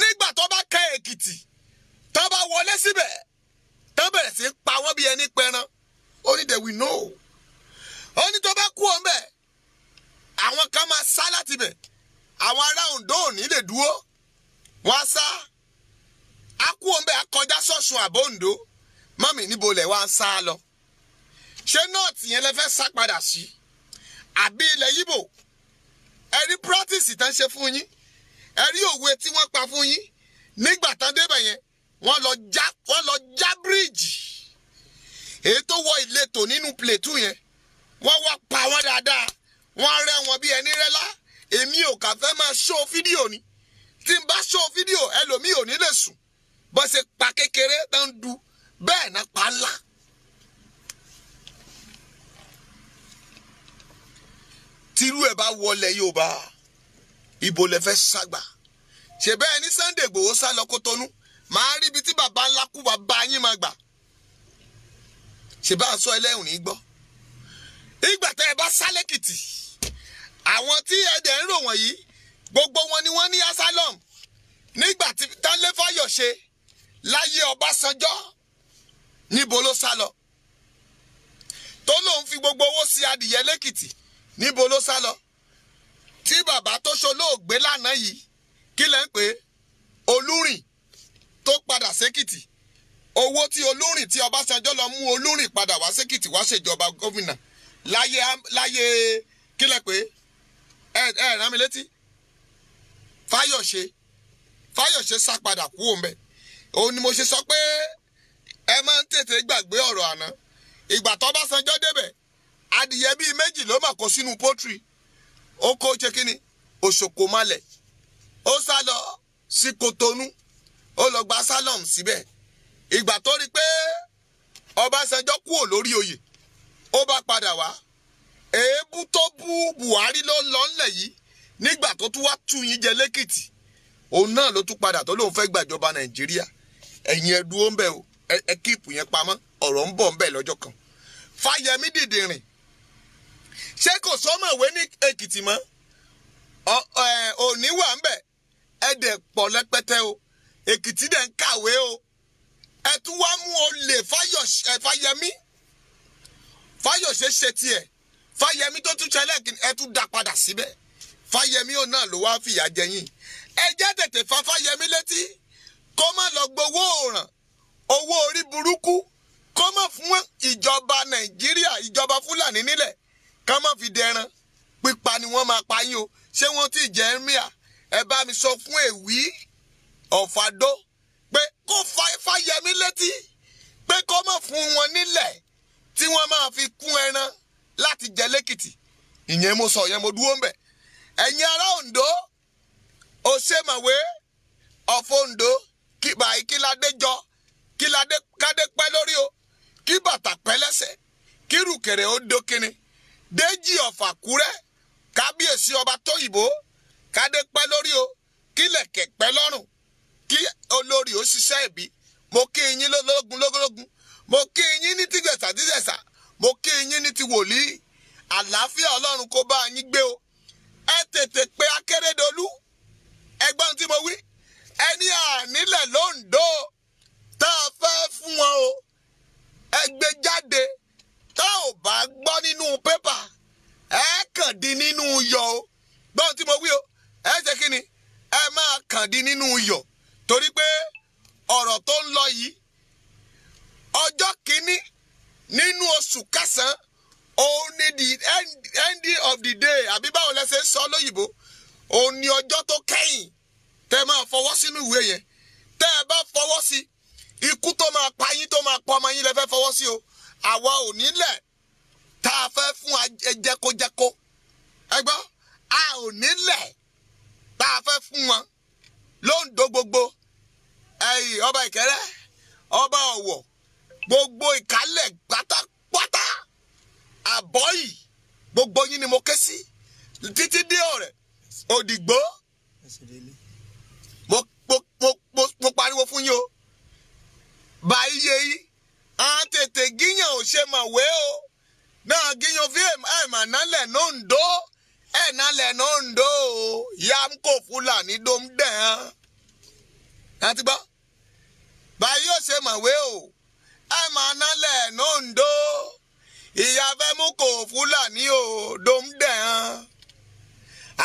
Nígbà tó bá kẹ́ Èkìtì, tó bá wọlé síbẹ̀, tó bẹ̀rẹ̀ sí pa wọ́n bí ẹni pẹran, ó ní they will know. Ó ní tó bá kú òun bẹ̀, àwọn kan máa sá láti bẹ̀, àwọn ará Oǹdó ò ní lè dúró, wọ́n á sá. Á kú òun bẹ̀, á kọjá sọ́sùn àbọ̀ Oǹdó. Mọ́mì níbo lẹ̀ wá ń sá lọ? Ṣé nọ́ọ̀tì yẹn lẹ fẹ́ sá padà sí? Àbí ilẹ̀ Yíbò? Ẹ rí practice tán ṣe fún yín, ẹ rí òwe tí wọ́n pa fún yín. Nígbà tán débẹ̀ yẹn, wọ́n lọ já bíríìjì èyí tó wọ ìletò nínú Plateau yẹn, wọ́n wá pa wọ́n dáadáa, wọ́n rẹ́ wọn bí ẹni rẹ́lá. Èmi ò kà fẹ́ máa ṣó fídíò ni, tí n bá ṣó fídíò ẹlòmíì ò ní lè sùn. Bó ṣe pa kékeré tán du bẹ́ẹ̀ náà pa ńlá. Tírú ẹ̀ bá wọlé Yorùbá, ibo lẹ fẹ́ ságbà? Ṣe bẹ́ẹ̀ ní Sunday Igboho sá lọ Kótónú, màá rí ibi tí bàbá ńlá kú bàbá yín máa gbà. Ṣe bá a sọ ẹlẹ́hùn ní gbọ́. Ìgbà tẹ́ ẹ bá sá lẹ́kìtì, àwọn tí ẹ dẹ̀ ń rò wọ̀nyí, gbogbo wọn ni wọ́n ní asylum. Nígbà tí Tánlé Fáyọ̀ṣe láyé Ọbásanjọ́, níbo ló sá lọ? Tó lóun fi gbogbo owó sí adìyẹ lẹ́kìtì, níbo ló sá lọ? Tí bàbá tó ṣolóògbé lánàá yìí, kí lẹ́ ń pè é? Olúrìn tó padà sékìtì, owó tí Olúrìn tí Ọbásanjọ́ lọ mú Olúrìn padà wá sékìtì wá ṣèjọba gómìnà láyé láyé kí lẹ́ pè é? Ẹ rán mi létí. Fáyọ̀ṣe sá padà kú òun bẹ́ẹ̀. Òun ni mo ṣe sọ pé ẹ máa ń tètè gbàgbé ọ̀rọ̀ àná. Ìgbà tó Ọbásanjọ́ débẹ̀, adìyẹ bíi méjì ló mà kó sínú pọ́tìrì. Ó kó ṣe kínni òṣòkò malẹ̀, ó sá lọ sí Kòtónú, ó lọ gba asylum síbẹ̀. Ìgbà tó rí pé Ọbásanjọ́ kúrò lórí oyè, ó bá padà wá. Èébú tó bú Buhari ló lọ ńlẹ̀ yìí nígbà tó tún wá tú yín jẹ lẹ́kìtì, òun náà ló tún padà tó lóun fẹ́ gbàjọba Nàìjíríà. Ẹ̀yin ẹ dúró ń bẹ̀ o, ẹ kíìpù yẹn pamọ́, ọ̀rọ̀ ń bọ̀ ń bẹ̀ lọ́jọ́ kan. Fáyẹmí dìdìrìn, ṣé kò sọ́mọ̀wé ní Èkìtì mọ́? Òní wà ń bẹ̀, ẹ dẹ̀ pọ̀ lẹ́pẹ́tẹ́ o, Èkìtì dẹ̀ ń kàwé o. Ẹ tún wá mú olè Fáyẹmí. Fáyọ̀ṣe ṣe tiẹ̀, Fáyẹmí tó tún ṣẹlẹ̀ ẹ tún dá padà síbẹ̀. Fáyẹmí ò náà ló wá fìyà jẹ yín. Ẹ jẹ́ tètè fa Fáyẹmí létí kó má lọ gbowó òràn, owó orí burúkú, kó má fún ìjọba Nàìjíríà, ìjọba Fúlàní nílẹ̀, ká má fi dẹran. Pípa ni wọ́n máa pa yín o. Ṣé wọ́n ti jẹ́ ẹ́míà? Ẹ bá mi sọ fún Èwí Ọ̀fadó pé kó fa Fáyẹmí létí pé kó má fún wọn nílẹ̀ tí wọ́n máa fi kún ẹran láti jẹ lẹ́kìtì. Ìyẹn mo sọ, ìyẹn mo dúró ń bẹ̀. Ẹ̀yin ará Oǹdó, Òṣèmàwé ọ̀fọ̀ Oǹdó, kí báyìí kí ládé jọ, kí ládé kádé pẹ́ lórí o, kí bàtà pẹ́ lẹ́sẹ̀, kí rùkẹ̀rẹ̀ ó dókinni. Déjì ọ̀fà Kúrẹ́, kábíyèsí ọba Tóyìnbó, kádé pẹ́ lórí o, kí lẹ̀kẹ̀ pẹ́ lọ́rùn, kí olórí ó ṣiṣẹ́ ìbí. Mo kí yín lógún lógúnlógún, mo kí yín ní tìgbẹ̀sà tìgbẹ̀sà, mo kí yín ní ti wòlíì. Àlàáfíà Ọlọ́run kó bá yín gbé o. Ẹ tètè pé Akérédolú, ẹgbọ́n tí mo wí, ẹni ànílẹ̀ lóńdó tá a fẹ́ fún wọn o, ẹ gbé jáde. Tá ò bá gbọ́ nínú pépà, ẹ kàn dín nínú yọ̀ o. Gbọ́n tí mo wí o, ẹ ṣe kí ni? Ẹ máa kàn dín nínú yọ̀, torí pé ọ̀rọ̀ tó ń lọ yìí, ọjọ́ kìíní nínú oṣù kẹsàn-án, òun ni the end of the day, àbí báwo lẹ ṣe ń sọ lóyìnbó, òun ni ọjọ́ tó kẹ́yìn tẹ́ máa fọwọ́ sínú ìwé yẹn. Tẹ́ ẹ bá fọwọ́ sí, ikú tó máa pa yín, tó máa pa ọmọ yín lẹ fẹ́ fọwọ́ sí o. Àwa ò nílẹ̀ tá a fẹ́ fún jẹkojẹko. Ẹ gbọ́, A ò nílẹ̀ tá a fẹ́ fún wọn lóńdó gbogbo ẹ̀yìn ọba Ìkẹrẹ́ ọba Ọ̀wọ̀ gbogbo Ìkálẹ̀ pátápátá àbọ̀yì gbogbo yín ni mo ké sí títí dé Ọ̀rẹ́ Òdìgbò mo pariwo fún yín o báyìí yé yìí à ń tètè gíyàn ò ṣe mọ̀ wé o náà gíyàn fi ẹ̀ mà nálẹ̀ nóńdó ẹ̀ nálẹ̀ nóńdó o yá ń kó Fúlàní dó ń dẹ̀ hàn. Láti gbọ́ báyìí ò ṣe mọ̀ wé o ẹ̀ mà nálẹ̀ nóńdó ìyá fẹ́ mú kó Fúlàní o dó ń dẹ̀ hàn.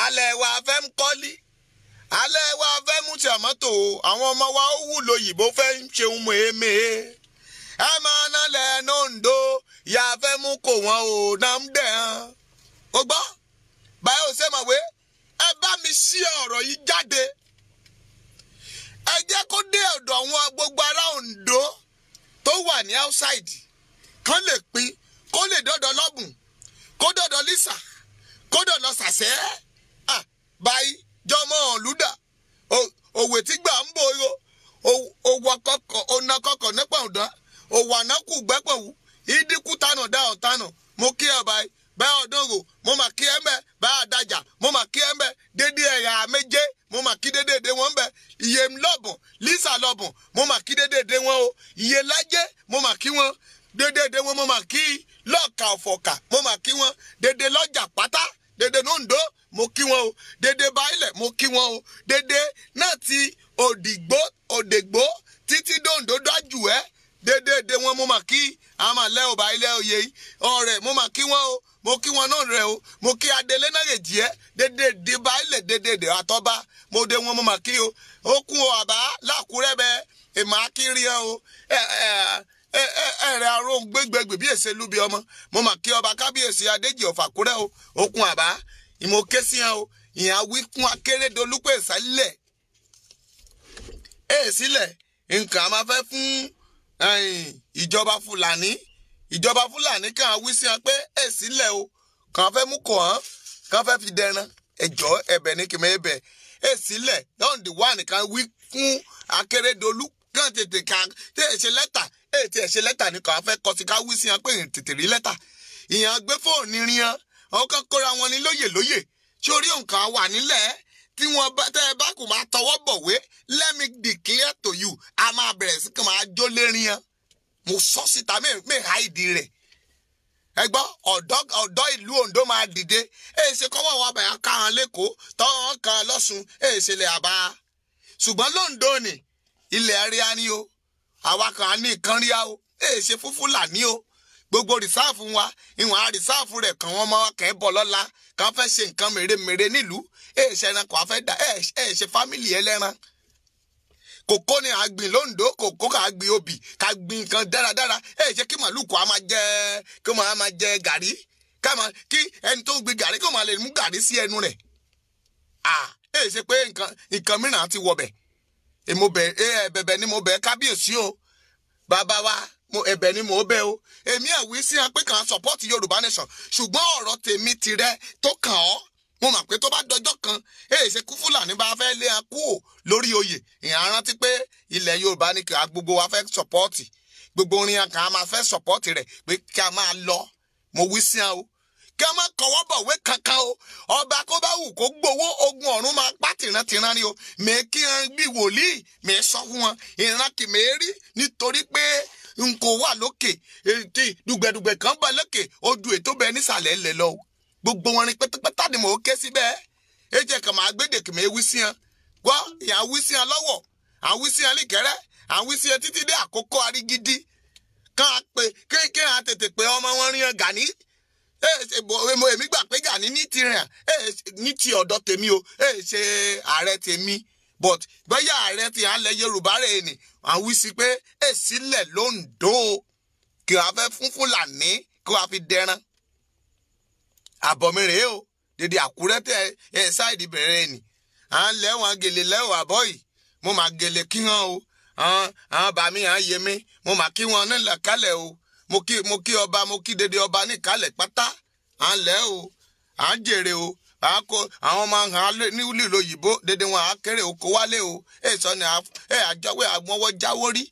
Alẹ́ wa fẹ́ ń kọ́lí alẹ́ wa fẹ́ mú tìmọ́tò àwọn ọmọ wa ó wúlò yìnbó fẹ́ ń ṣeun mèémèé ẹ máa nálẹ̀ nóńdó ìyá fẹ́ mú kó wọn ò náà ń dẹ̀ hàn. Ó gbọ́ báyọ̀ ò ṣe mọ̀ wé ẹ bá mi ṣí ọ̀rọ̀ yìí jáde ẹ jẹ́ kó dé ọ̀dọ̀ àwọn gbogbo ará Oǹdó tó wà ní outside kán lè pín kó lè dọ́dọ̀ lọ́bùn kó dọ́dọ̀ Lísà kó dọ́dọ̀ Sàṣẹ́ báyìí jọmọ ọ̀lúdà òwe tí gbà ń bòrò òwò kọkọ ọ̀nà kọkọ nípa ọ̀dọ́ òwò ànákù gbẹ́pọ̀wù ìdínkù tánà dá ọ̀tánà mo kí ẹ báyìí bẹ́ẹ̀ ọdún rò mo mà kí ẹ ń bẹ bẹ́ẹ̀ àdájà mo mà kí ẹ ń bẹ dédé ẹ̀yà méje mo mà kí dédé èdè wọn ń bẹ iye lọ́bùn Lísà lọ́bùn mo mà kí dédé èdè wọn o iye lájẹ́ mo mà kí wọn dédé èdè wọn mo mà kí lọ́ọ̀kà ọ̀fọ̀kà mo mà kí wọn dédé lọ́jà pátá dédé nòǹdó mo kí wọn o dédé báyìlẹ̀ mo kí wọn o dédé náà ti Òdìgbò Òdègbò títí dòǹdó dájú ẹ dédé èdè wọn mo mà kí àmàlẹ́ ò báyìlẹ̀ òye ọ̀rẹ́ mo mà kí wọn o mo kí wọn náà rẹ o mo kí adelé náà lè jí ẹ dédé èdè báyìlẹ̀ dédé èdè àtọ́ba mo dé wọn mo mà kí o ó kún o àbá lákùrẹ́ bẹ èmọ̀ akírí ẹ o ẹ̀rẹ̀ aró gbégbégbè bí èsè lúbi ọmọ mo mà kí ọba kábíyèsí Adéjì ọ̀fàkúrẹ́ o ó kún àbá ìmọ̀ ké sí ẹ o ìyẹn awíkún Akérédolú pé ìsálẹ̀ ẹ̀ sílẹ̀ nǹkan a máa fẹ́ fún ìjọba Fúlàní ìjọba Fúlàní kàn wí sí wọn pé ẹ̀ sílẹ̀ o kàn fẹ́ mú kàn án kàn fẹ́ fi dẹran ẹjọ́ ẹ̀bẹ̀ ní kìmọ̀ ẹ̀bẹ̀ ẹ̀ sílẹ̀ lọ́ndì wà nìkan wí fún Akérédolú kàn tètè kàn tẹ̀ ẹ̀ ṣe lẹ́tà ẹ̀ tẹ̀ ẹ̀ ṣe lẹ́tà ní kàn fẹ́ kọ́ sí ká wí sí wọn pé tètè rí lẹ́tà ìyẹn gbé fóònù rin wọn àwọn kan kóra wọn ní lóyè lóyè tí orí nǹkan wà nílẹ̀ tí wọ́n bá tẹ́ ẹ bá kò máa tọwọ́ bọ̀wé let me declare to you a máa bẹ̀rẹ̀ sí kí máa jó lérin yẹn mo sọ síta mi háìdí rẹ̀ ẹ gbọ́ ọ̀dọ́ ìlú Oǹdó máa dìde ẹ ṣe kọ́wọ́ wa bàyà ká hàn lẹ́kọ̀ọ́ tọ́wọ́n kan lọ́sùn ẹ ṣe lè àbá ṣùgbọ́n lóńdó ni ilẹ̀ àríyá ni o àwa kan á ní nǹkan ríá o ẹ ṣe fún Fúlàní o gbogbo rìsáàfù wa ìwọ̀n àrìsáàfù rẹ̀ kàn wọ́n mọ́ kẹ́ bọ̀ lọ́la kàn fẹ́ ṣe nǹkan mèremère nílùú ẹ̀ ṣe ẹran kò á fẹ́ dà ẹ̀ ṣe fámìlì ẹlẹ́ran. Kòkó ni à gbìn lóńdó kòkó kà á gbìn obì kà á gbìn nǹkan dáradára ẹ̀ ṣe kí màlúù kò á máa jẹ kí wọ́n á máa jẹ gàrí kí ẹni tó gbìn gàrí kó máa lè mú gàrí sí ẹnu rẹ̀. Ẹ̀ ṣe pé nǹkan mìíràn ti wọbẹ̀ ẹ̀bẹ̀bẹ̀ ni mo bẹ̀ kábíyèsí o bàbá wa mo ẹ̀bẹ̀ ni mo bẹ̀ o èmi àwí sí hàn pé kàn support Yorùbá nation ṣùgbọ́n ọ̀rọ̀ tèmi tirẹ̀ tó kàn ọ́ mo mọ̀ pé tó bá dọjọ́ kan èyí ṣe kú Fúlàní bá fẹ́ lé hàn kúò lórí oyè ìyẹn rántí pé ilẹ̀ Yorùbá ni kí gbogbo wa fẹ́ support gbogbo orin hàn kàn á máa fẹ́ support rẹ̀ pé kí a máa lọ mo wí sí hàn o kí a máa kọwọ́ bọ̀wé kankan o ọba kó bá wù kó gbowó ogun ọ̀run máa pa tìrantìran ni o mèé kí hàn bí wòlíì mèé sọ fún wọn ìran kì mèé rí nítorí pé n kò wà lókè tí dùgbẹ̀dùgbẹ̀ kan bá lókè ojú ètò bẹ nísàlẹ̀ ńlẹ̀ lọ gbogbo wọn ni pátápátá ni mò ń ké síbẹ̀ ẹ jẹ́ kàn máa gbédè kì mí wí sí hàn gbọ́ ìyá wí sí hàn lọ́wọ́ à ń wí sí hàn líkẹ́rẹ́ à ń wí sí hàn títí dé àkókò arígídí kàn á pè kéèké à tètè pé ọmọ wọn rí hàn Gani èmi gbà pé Gani ní ti rìn ní ti ọ̀dọ̀ tèmi o ṣe ààrẹ tèmi but bóyá ààrẹ ti à ń lẹ Yorùbá rẹ̀ ni à ń wí sí pé èsìlẹ̀ lóńdó kí wàá fẹ́ fún Fúlàní kí wàá fi dẹran àbọ̀ mi rèé o dèdè Àkúrẹ́ tẹ ẹ ṣáìdì bẹ̀rẹ̀ ni à ń lẹ́wọ̀n gèlè lẹ́wọ̀n àbọ̀ yìí mo mà gèlè kí hàn o àwọn bàmí à ń yé mi mo mà kí wọn nílẹ̀ kálẹ̀ o mo kí ọba mo kí dédé ọba níkàlẹ̀ pátá à ń lẹ́ o à ń jèrè o Àwọn ọmọ hàn nílùú òyìnbó dédé wọn á kéré oko wálé o. Èso ni àjọwé àgbọ̀nwọ́ jáwó rí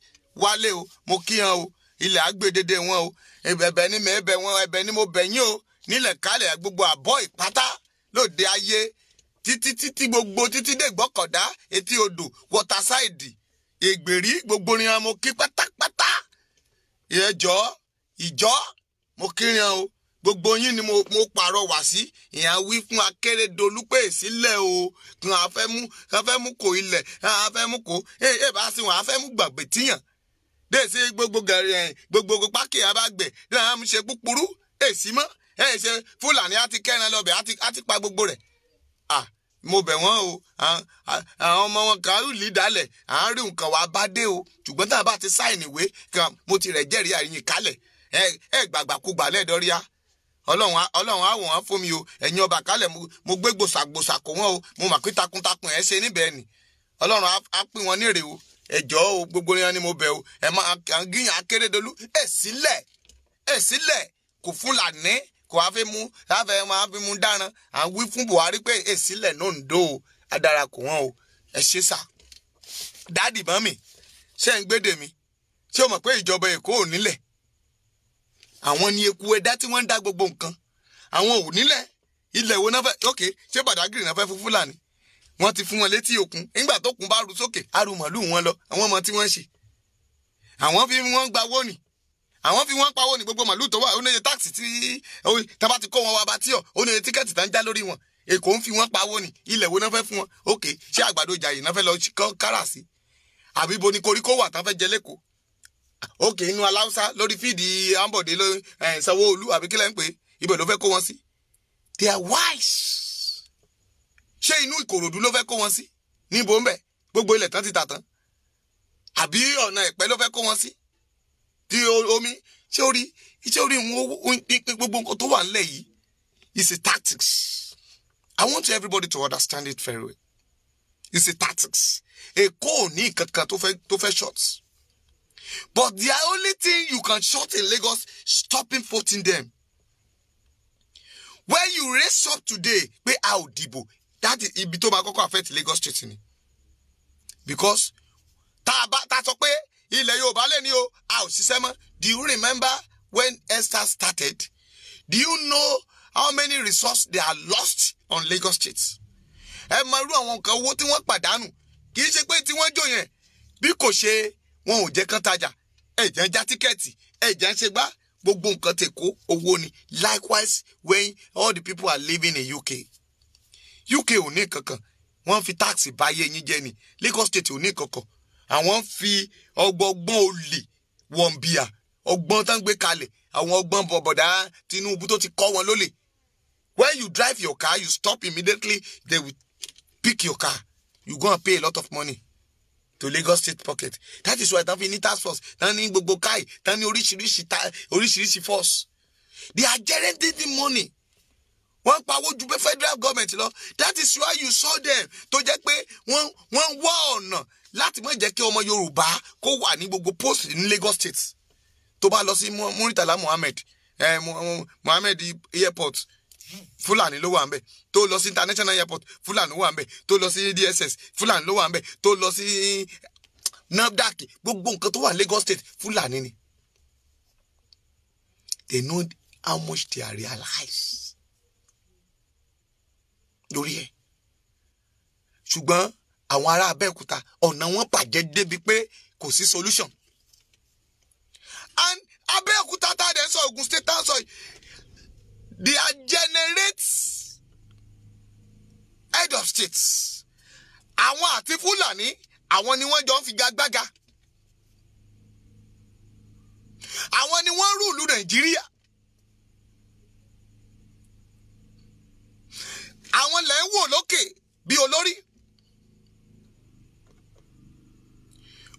wálé o. Mo kí hàn o, ilẹ̀ àgbè dédé wọn o. Ẹ̀bẹ̀ ni mo ẹ̀bẹ̀ wọn, ẹ̀bẹ̀ ni mo bẹ̀ yín o. Nílẹ̀ kálẹ̀ gbogbo àbọ̀ ìpátá lóde ayé títí títí gbogbo títí dé Ìgbọ́kọ̀dá, etí odò, wọtasáìdì, Ègbèrí, gbogbo rin mo kí pátápátá. Ẹjọ́ ìjọ́ mo kírin o. Gbogbo yín ni mo pàrọwà sí. Ìyẹn wí fún Akérédolú pé sílẹ̀ o, kí wọ́n fẹ́ mú kó ilẹ̀, kí wọ́n fẹ́ mú kó ẹ bá sí wọn, á fẹ́ mú gbàgbé tíyàn. Dé sí gbogbo gẹ̀rẹ́ gbogbo pákí yẹn bá gbẹ̀, ní àwọn ṣe kúkúrú èsì mọ́. Ẹ ṣe Fúlàní á ti kẹ́ran lọ́bẹ̀, á ti pa gbogbo rẹ̀. Mo bẹ̀ wọ́n o. Àwọn ọmọ wọn kan rí dálẹ̀, à ń rí nǹkan wàá bá dé o. Ṣùgbọ́n tá a bá ti sáìnì ìwé kan, mo ti rẹ̀ jẹ́rìí àyìn kálẹ̀. Ẹ gbàgbàkúgbà lẹ́ẹ̀dọ́ríà. Ọlọ́run á wọ̀n wọ́n fún mi o. Ẹ̀yin ọba kálẹ̀ mo gbé gbòsàgbòsà kó wọ́n o. Mo mà pé takuntakun ẹ̀ ṣe níbẹ̀ ni. Ọlọ́run á pín wọn nírè o. Ẹ jọ̀ọ́ o, gbogbo yẹn ni mo bẹ̀ o. Ẹ máa gíyàn Akérédolú ẹ̀ sílẹ̀, ẹ̀ sílẹ̀ kò Fúlàní kò wá fi mú láfẹ́ máa fi mú dáràn. À ń wí fún Buhari pé ẹ̀ sílẹ̀ náà ń dó o. Adara kò wọ́n o. Ẹ ṣe sà. Dáàdì mọ́mì, ṣé ń gbédè mi? Ṣé o mọ̀ pé ìjọba Èkó ò nílẹ̀? Àwọn ni eku ẹ̀dá tí wọ́n ń dá gbogbo nǹkan. Àwọn ò nílẹ̀. Ilẹ̀ wo náà fẹ́? Ok, ṣé Bàdágìrì náà fẹ́ fún Fúlàní? Wọ́n ti fún wọn létí òkun. Nígbà tó kún bá ru sókè, á ru màlúù wọn lọ. Àwọn ọmọ tí wọ́n ń ṣe. Àwọn fi wọ́n gba owó ni. Àwọn fi wọ́n pawó ni. Gbogbo màlúù tó wà, ó ní iye táàsì tí tá bá ti kó wọn wá bá tíọ̀, ó ní iye tíkẹ́ẹ̀tì tá ń já lórí wọn. Èkó ń fi wọ́n pawó ni. Ilẹ̀ wo náà fẹ́ fún wọn? Ok, ṣé àgbàdo Ìjàyè náà fẹ́ lọ kárà sí? Àbí bo ni koríko wà tán fẹ́ jẹ lẹ́kọ̀ọ́? Ok, inú Aláùsá lórí fíìdì Ambode lórí Sanwó-Olú àbí kílẹ̀ ń pè é, ibẹ̀ ló fẹ́ kó wọn sí. They are wise. Ṣé inú Ìkòròdú ló fẹ́ kó wọn sí? Níbo ń bẹ̀? Gbogbo ilẹ̀ tán ti tà tán. Àbí ọ̀nà Ẹ̀pẹ́ ló fẹ́ kó wọn sí? Tí omi ṣé orí gbogbo nǹkan tó wà nílẹ̀ yìí is a tactics. I want everybody to understand it very well. It's a tactics. Èkó ò ní kankan tó fẹ́ short. But the only thing you can short in Lagos, stopping voting them. When you raise up today, pé a ò dìbò, that is ibi tó máa kọ́kọ́ affect Lagos State ni. Because tá a sọ pé ilẹ̀ Yorùbá lè ní o, a ò ṣiṣẹ́ mọ́. Do you remember when Esther started? Do you know how many resources they are lost on Lagos State? Ẹ mọ irú àwọn nǹkan owó tí wọ́n pàdánù. Kì í ṣe pé tí wọ́n jò yẹn, bí kò ṣe wọn ò jẹ́ kán tajà, ẹ̀jẹ̀ ń já tíkẹ́ẹ̀tì, ẹ̀jẹ̀ ń ṣe gbá, gbogbo nǹkan tè kó owó ni. Likewise, when all the people are living in UK, UK ò ní kankan, wọ́n fi táàsì báyé yín jẹ́ ni. Lagos State ò ní kankan, àwọn fi ọgbọgbọ́n olè wọ̀nbíà, ọgbọ́n tán gbé kalẹ̀, àwọn ọgbọ́n bọ̀bọ̀dá Tinubu tó ti kọ́ wọn lólè. When you drive your car, you stop immediately, they will pick your car. You go and pay a lot of money to Lagos State pocket. That is why tán fi ní task force, tán ní gbogbo kai, tán ní oríṣiríṣi force. They are generating money. Wọ́n pawó ju pé federal government lọ. That is why you saw them tó jẹ́ pé wọ́n wá ọ̀nà láti má jẹ́ kí ọmọ Yorùbá kó wà ní gbogbo post ní Lagos State. Tó bá lọ sí Muritala Muhammed, Muhammed Airport, Fúlàní ló wà ńbẹ̀. Tó lọ sí International Airport, Fúlàní ló wà ńbẹ̀. Tó lọ sí DSS, Fúlàní ló wà ńbẹ̀. Tó lọ sí NAFDAC, gbogbo nǹkan tó wà Lagos State, Fúlàní ni. They know how much they are realized lórí ẹ̀. Ṣùgbọ́n àwọn ará Abẹ́òkúta ọ̀nà wọn bàjẹ́ débi pé kò sí solution. And Abẹ́òkúta tá a dẹ̀ sọ, Ògùn State tá a sọ yìí, they are generate head of states. Àwọn àti Fúlàní, àwọn ni wọ́n jọ ń figagbága. Àwọn ni wọ́n rúùlù Nàìjíríà. Àwọn lẹ̀ ń wò lókè bí olórí.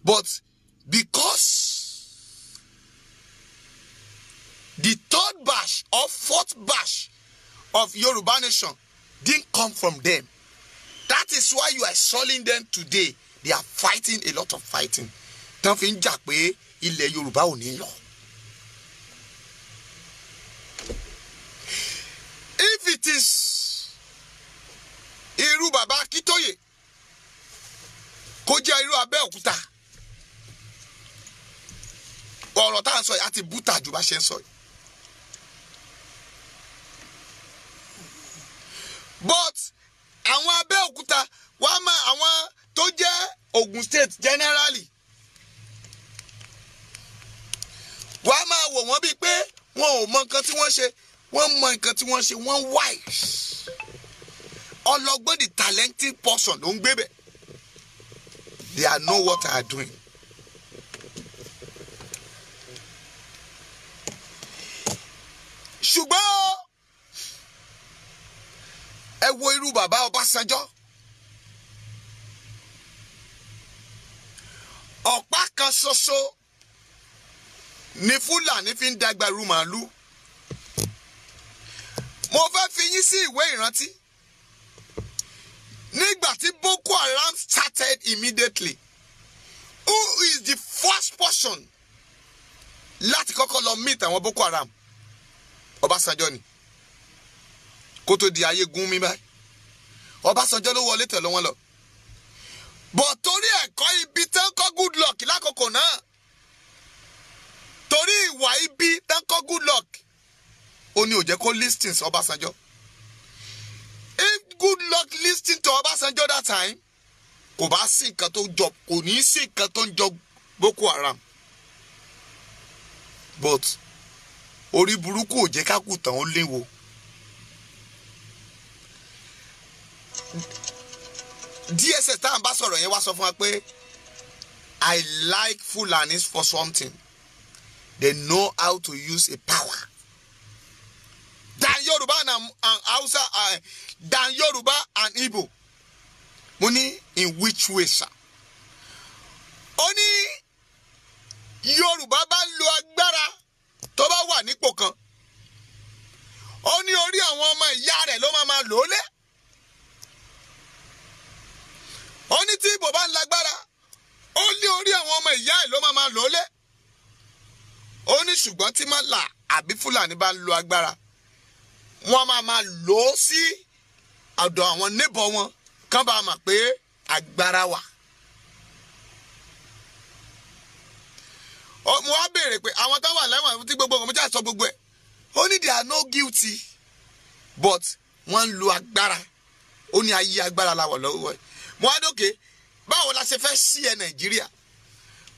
But because the third batch or fourth batch of Yoruba nation didn't come from them, that is why you are selling them today. They are fighting a lot of fighting. Tán fi ń jà pé ilẹ̀ Yorùbá ò ní lọ. If it is Irú bàbá Akíntóyè kó jẹ́ irú Abẹ́òkúta. Ọ̀rọ̀ tá à ń sọ yìí á ti búta jù bá ṣe ń sọ yìí. But àwọn Abẹ́òkúta wàá máa àwọn tó jẹ́ Ogun State generally wàá máa wò wọ́n bíi pé wọn ò mọ nǹkan tí wọ́n ṣe, wọ́n mọ nǹkan tí wọ́n ṣe, wọ́n wise. Ọlọ́gbọ́n, the talented person ló ń gbé bẹ̀. They are know what they are doing. Ṣùgbọ́n ẹ wo irú bàbá Ọbásanjọ́, ọ̀pá kan ṣoṣo ni Fúlàní fi ń dàgbà irú màálù. Mo fẹ́ fi yín sí ìwé ìrántí. Nígbà tí Boko Haram started immediately, who is the first person láti kọ́kọ́ lọ meet àwọn Boko Haram? Ọbásanjọ́ ni. Kó tó di ayé gún mi báyìí, Ọbásanjọ́ ló wọlé tẹ̀lé wọn lọ. Bọ̀ torí ẹ̀kọ́ ibi tán kọ́ Goodluck lákòókò náà, torí ìwà ibi tán kọ́ Goodluck, ó ní ò jẹ́ kó listen sí Ọbásanjọ́. If Goodluck listen to Ọbásanjọ́ that time, kò bá sí nǹkan tó jọ, kò ní sí nǹkan tó ń jọ Boko Haram. But orí burúkú ò jẹ́ ká kù tán ó léwo. DSS tá à ń bá sọ̀rọ̀ yẹn wá sọ fún wa pé I like Fulanis for something. They know how to use a power than Yoruba and Hausa, than Yoruba and Igbo. Mo ní, in which way, sir? Ó ní Yorùbá bá ń lo agbára tó bá wà nípò kan, ó ní orí àwọn ọmọ ìyá rẹ̀ ló máa lò ó lé. Ó ní tí Ìgbò bá ń lágbára, ó ní orí àwọn ọmọ ìyá ẹ̀ ló máa lò ó lé. Ó ní ṣùgbọ́n tí Mọ́là àbí Fúlàní bá ń lo agbára, wọ́n máa lò ó sí ọ̀dọ̀ àwọn neighbor wọn kán bá mọ̀ pé agbára wà. Mo wá béèrè pé àwọn tó wà lẹ́wọ̀n tí gbogbo ọmọ jáde sọ gbogbo ẹ̀, ó ní they are no guilty, but wọ́n ń lo agbára. Ó ní ayé agbára la wọ̀ lọ́wọ́ ẹ̀. Mo wá dókè, báwo la ṣe fẹ́ sí ẹ Nàìjíríà?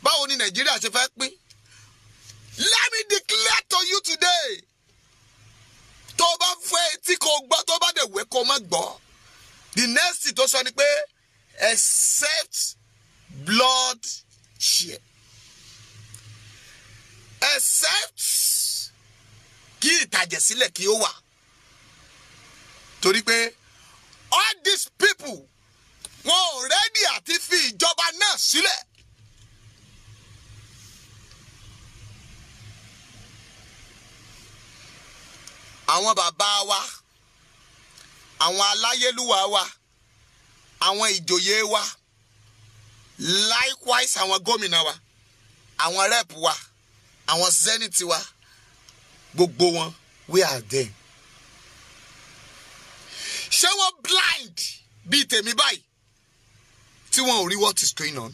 Báwo ni Nàìjíríà ṣe fẹ́ pín? Let me declare to you today, tó o bá fẹ́ tí kò gbọ́, tó o bá dẹ̀ wẹ́ kó o má gbọ́, the next thing tó sọ ni pé except blood shed, except kí ìtàjẹ̀sílẹ̀ kí ó wà, torí pé all these people wọn ò ready àti fi ìjọba náà sílẹ̀. Àwọn bàbá wa, àwọn aláyélúwà wa, àwọn ìjòyè wa, likewise àwọn gómìnà wa, àwọn rep wa, àwọn senate wa, gbogbo wọn, we are them. Ṣé wọ́n blind bíi tèmi báyìí tí wọn ò rí what is going on?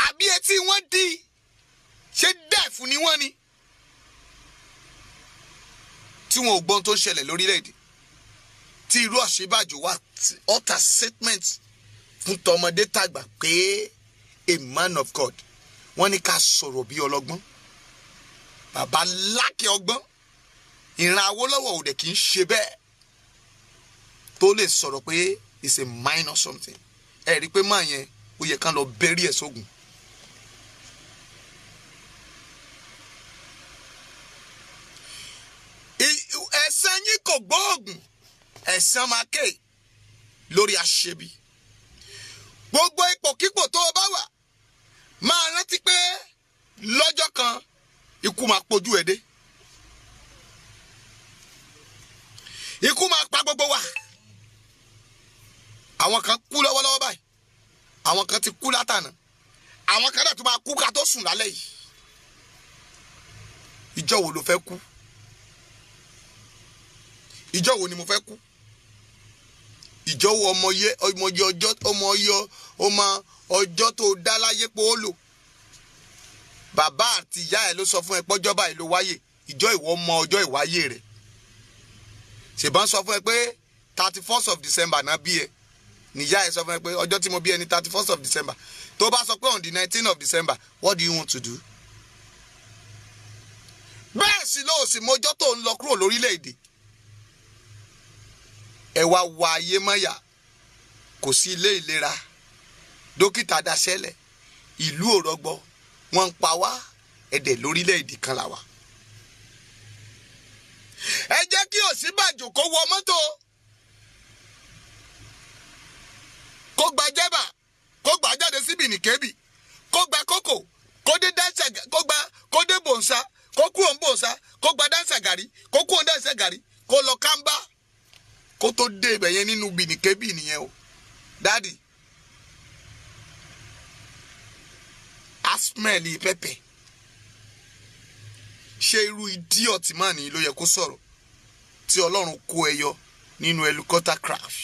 Àbí etí wọn di? Ṣé deaf ni wọ́n ni tí wọn ò gbọ́n tó ń ṣẹlẹ̀ lórílẹ̀‐èdè, tí irú Ọ̀ṣínbàjò wà utter statement fún tọmọdé tàgbà pé a man of God? Wọ́n ní ká sọ̀rọ̀ bí ọlọ́gbọ́n. Bàbá lákẹ́ ọgbọ́n, ìran Awólọ́wọ̀ ò dẹ̀ kì í ṣe bẹ́ẹ̀ tó lè sọ̀rọ̀ pé it's a minor something. Ẹ rí i pé máa yẹn ó yẹ kán lọ bẹ́rí ẹ̀ sógun. Ẹ̀san yín kò gbóògùn, ẹ̀san máa ké lórí aṣebi. Gbogbo ipòkípò tó o bá wà, máa rántí pé lọ́jọ́ kan ikú máa pojú ẹ dé. Ikú máa pa gbogbo wa. Àwọn kan kú lọ́wọ́lọ́wọ́ báyìí, àwọn kan ti kú látànà, àwọn kan dẹ̀ tó máa kú ká tó sùn lálẹ́ yìí. Ìjọ́ wo ló fẹ́ kú? Ìjọ́ wo ni mo fẹ́ kú? Ìjọwọ́ ọmọye ọmọye ọjọ́ ọmọye ọmọ ọjọ́ tó dá láyé pé ó lò. Bàbá àti ìyá ẹ̀ ló sọ fún ẹ pọ́jọ́ báyìí ló wáyé. Ìjọ ìwọ mọ ọjọ́ ìwáyé rẹ̀. Ṣèbọn sọ fún ẹ pé 31st of December náà bí ẹ. Níyà ẹ sọ fún ẹ pé ọjọ́ tí mo bí ẹ ní 31st of December. Tó bá sọ pé on the 19th of December, what do you want to do? Bẹ́ẹ̀ sì ló sì mọjọ́ tó ń lọ kúrò lórílẹ̀‐èdè. Ẹ wá wá ayé mọ́yà, kò sí ilé ìlera, dókítà daṣẹ́lẹ̀, ìlú ò rọgbọ, wọ́n ń pa wá, ẹ̀dẹ̀ lórílẹ̀‐èdè kan là wá. Ẹ jẹ́ kí Ọ̀ṣínbàjò kó wọ mọ́tò, kó gba jẹ́bà, kó gba jáde síbi nìkébì, kó gba kókò, kó dé dáńsà, kó gba kó dé bòǹsà, kó kúrò ń bòǹsà, kó gba dáńsà gàrí, kó kúrò ń dáńsà gàrí, kó lọ kámbá, kó tó dé ibẹ̀ yẹn nínú bìnìkébì nìyẹn o. Dádì, asmẹ́ẹ̀lì pẹ́pẹ́, ṣé irú idiot máa ní ló yẹ kó sọ̀rọ̀ tí Ọlọ́run kó ẹ yọ nínú helicopter crash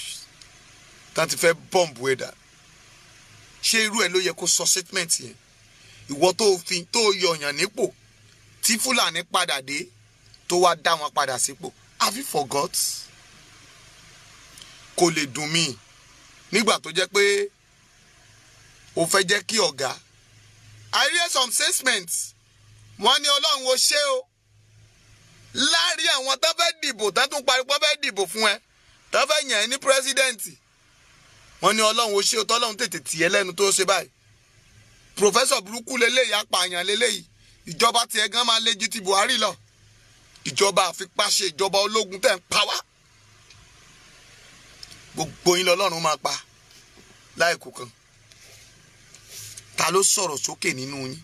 tá ti fẹ́ bọ́ǹbù ẹ̀ dà? Ṣé irú ẹ ló yẹ kó sọ statement yẹn? Ìwọ tó fi tó yọyàn nípò tí Fúlàní padà dé tó wá dá wọn padà sípò, have you forgot? Kò lè dùn mí nígbà tó jẹ́ pé o fẹ́ jẹ́ kí ọ̀gá. I hear some statements. Wọ́n ní Ọlọ́run ó ṣe o. Láàárín àwọn tó fẹ́ dìbò, tó tún pariwo fẹ́ dìbò fún ẹ, tó fẹ́ yàn ẹ́ ní pírẹ́sídẹ̀ǹtì, wọ́n ní Ọlọ́run ó ṣe o, tọ́lọ́run tètè tì ẹ́ lẹ́nu tó ṣe báyìí. Pòfẹ́sọ̀ burúkú leléyìí, apààyàn leléyìí, ìjọba tiẹ̀ gan máa le ju ti Buhari lọ. Ìjọba àfipáṣe, ìjọba ológun tẹ̀ ń pa wá. Gbogbo yín lọ́lọ́run máa pa láìkú kan. Ta ló sọ̀rọ̀ sókè nínú yín?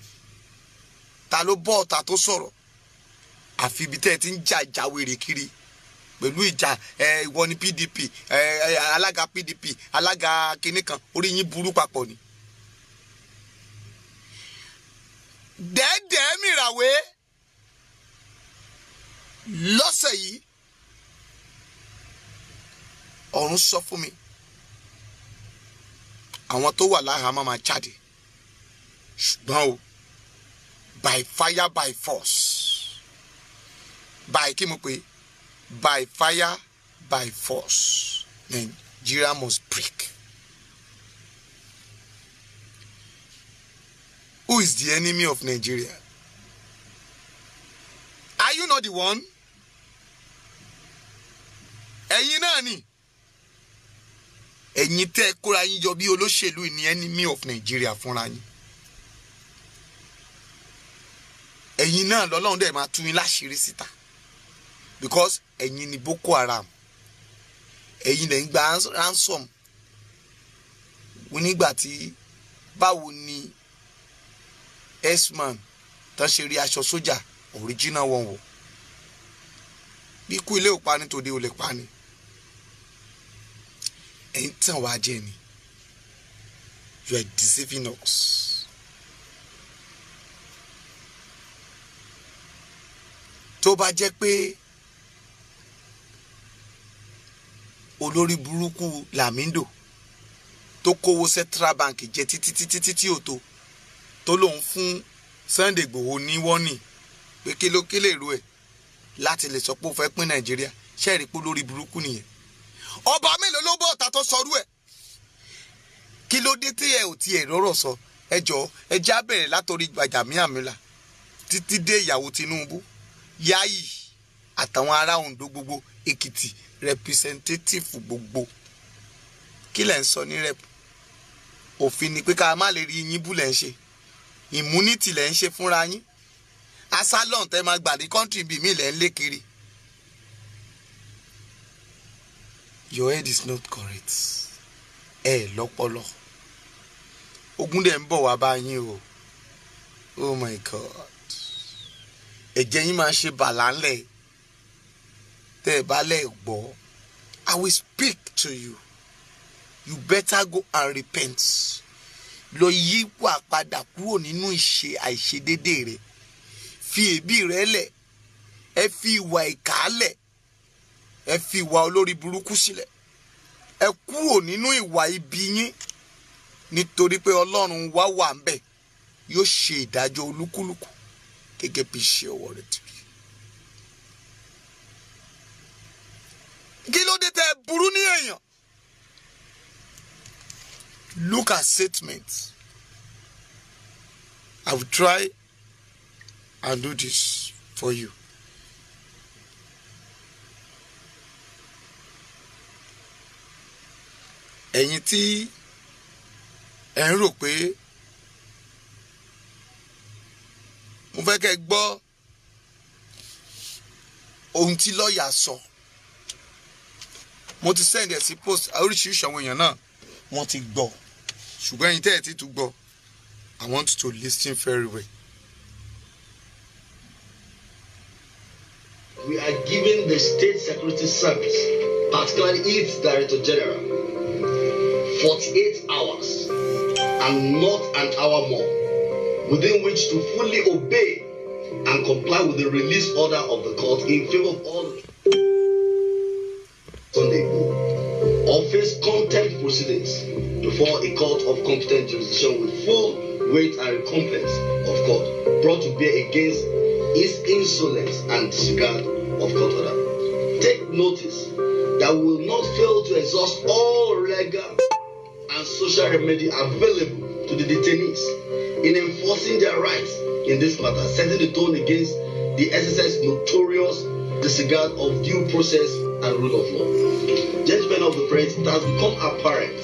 Ta ló bọ́ ọ̀tá tó sọ̀rọ̀? Àfi ibi tẹ́ ẹ ti ń jà ìjà wèrè kiri pẹ̀lú ìjà ẹ ìwọ ni PDP, ẹ alága PDP, alága kinní kan, orí yín burú papọ̀ ni. Dẹ́ẹ̀dẹ́ẹ́ mìràwé lọ́sẹ̀ yìí, ọ̀run sọ fún mi àwọn tó wà láhàámọ́ máa jáde, ṣùgbọ́n o, by fire by force, by kí mo pè, by fire by force, Nigeria must break. Who is the enemy of Nigeria? Are you not the one? Ẹ̀yin náà ni. Ẹ̀yin tẹ́ kóra yín jọ bí olóṣèlú ni enemy of Nigeria fúnra yín. Ẹ̀yin náà lọ́lọ́run dẹ̀ máa tú yín láṣìírí síta, because ẹ̀yin ni Boko Haram, ẹ̀yin lẹ̀ ń gba ransom. Nígbà tí báwo ni S-man tán ṣe rí aṣọ sójà original wọn wọ̀? Bí ikú ilé ò pa ni, tòde ò lè pa ni. Ẹ̀yin tàn wá jẹ ni. You are deceiving us. Tó bá jẹ́ pé olórí burúkú Lamido tó kówó Central Bank jẹ títí títí títí ò tó lòun fún Sunday Igboho ní wọ́nì pé kí ló kí lè ro ẹ̀ láti lè sọ pé ó fẹ́ pín Nàìjíríà, ṣẹ́ẹ̀rí pé olórí burúkú nìyẹn? Ọba mélòó ló bọ́ ọ̀tá tó sọrú ẹ̀? Kí ló dé tí ẹ ò tiẹ̀ rọ́rọ̀ sọ? Ẹ jọ, ẹ já bẹ̀rẹ̀ látòrí Gbajabiamila títí dé ìyàwó Tinubu, Yayi àtàwọn ará Ondo gbogbo, Èkìtì representative gbogbo. Kí lẹ̀ ń sọ ní rep? Òfin ni pé ká má lè rí yín bú lẹ̀ ń ṣe, immunity lẹ̀ ń ṣe fúnra yín, asylum tẹ́ máa gbà ní country bíi mi lẹ̀ ń lé kiri. Your head is not correct. Ẹ lọ́pọlọ. Ogun dẹ̀ ń bọ̀ wá bá yín o. Oh my God. Ẹ̀jẹ̀ yín máa ṣe bàlá ńlẹ̀. Tẹ́ ẹ bá lẹ̀ gbọ́. I will speak to you. You better go and repent. Lọ yíwà padà kúrò nínú ìṣe àìṣedédé rẹ. Fi èébì rẹ lẹ̀. Ẹ fi ìwà ìkà lẹ̀. Ẹ fi ìwà olórí burúkú sílẹ̀. Ẹ kúrò nínú ìwà ibi yín, nítorí pé Ọlọ́run wá wà ń bẹ̀, yóò ṣe ìdájọ́ olúkúlùkù gẹ́gẹ́ bí iṣẹ́ ọwọ́ rẹ̀ ti rí. Kí ló dé tẹ́ burú ní èèyàn? Look at statements. I will try and do this for you. Ẹ̀yin tí ẹ ń rò pé mo fẹ́ kẹ́ gbọ́ ohun tí lọ́ọ̀yà sọ, mo ti send ẹ̀ sí post, oríṣiríṣi àwọn èèyàn náà wọ́n ti gbọ́, ṣùgbọ́n ẹ̀yin tẹ́ ẹ̀ ti tún gbọ́, I want to listen very well. We are giving the State Security Service, particularly its Director General, 48 hours and not an hour more, within which to fully obey and comply with the release order of the court in favor of all Sunday Igboho, or face contempt proceedings before a court of competent jurisdiction with full weight and recompense of court brought to bear against his insolence and disregard of court order. Take notice that we will not fail to exhaust all legal and social remedy available to the detainees in enforcing their rights in this matter, setting the tone against the SSS notorious disregard of due process and rule of law. Gentlemen of the press, it has become apparent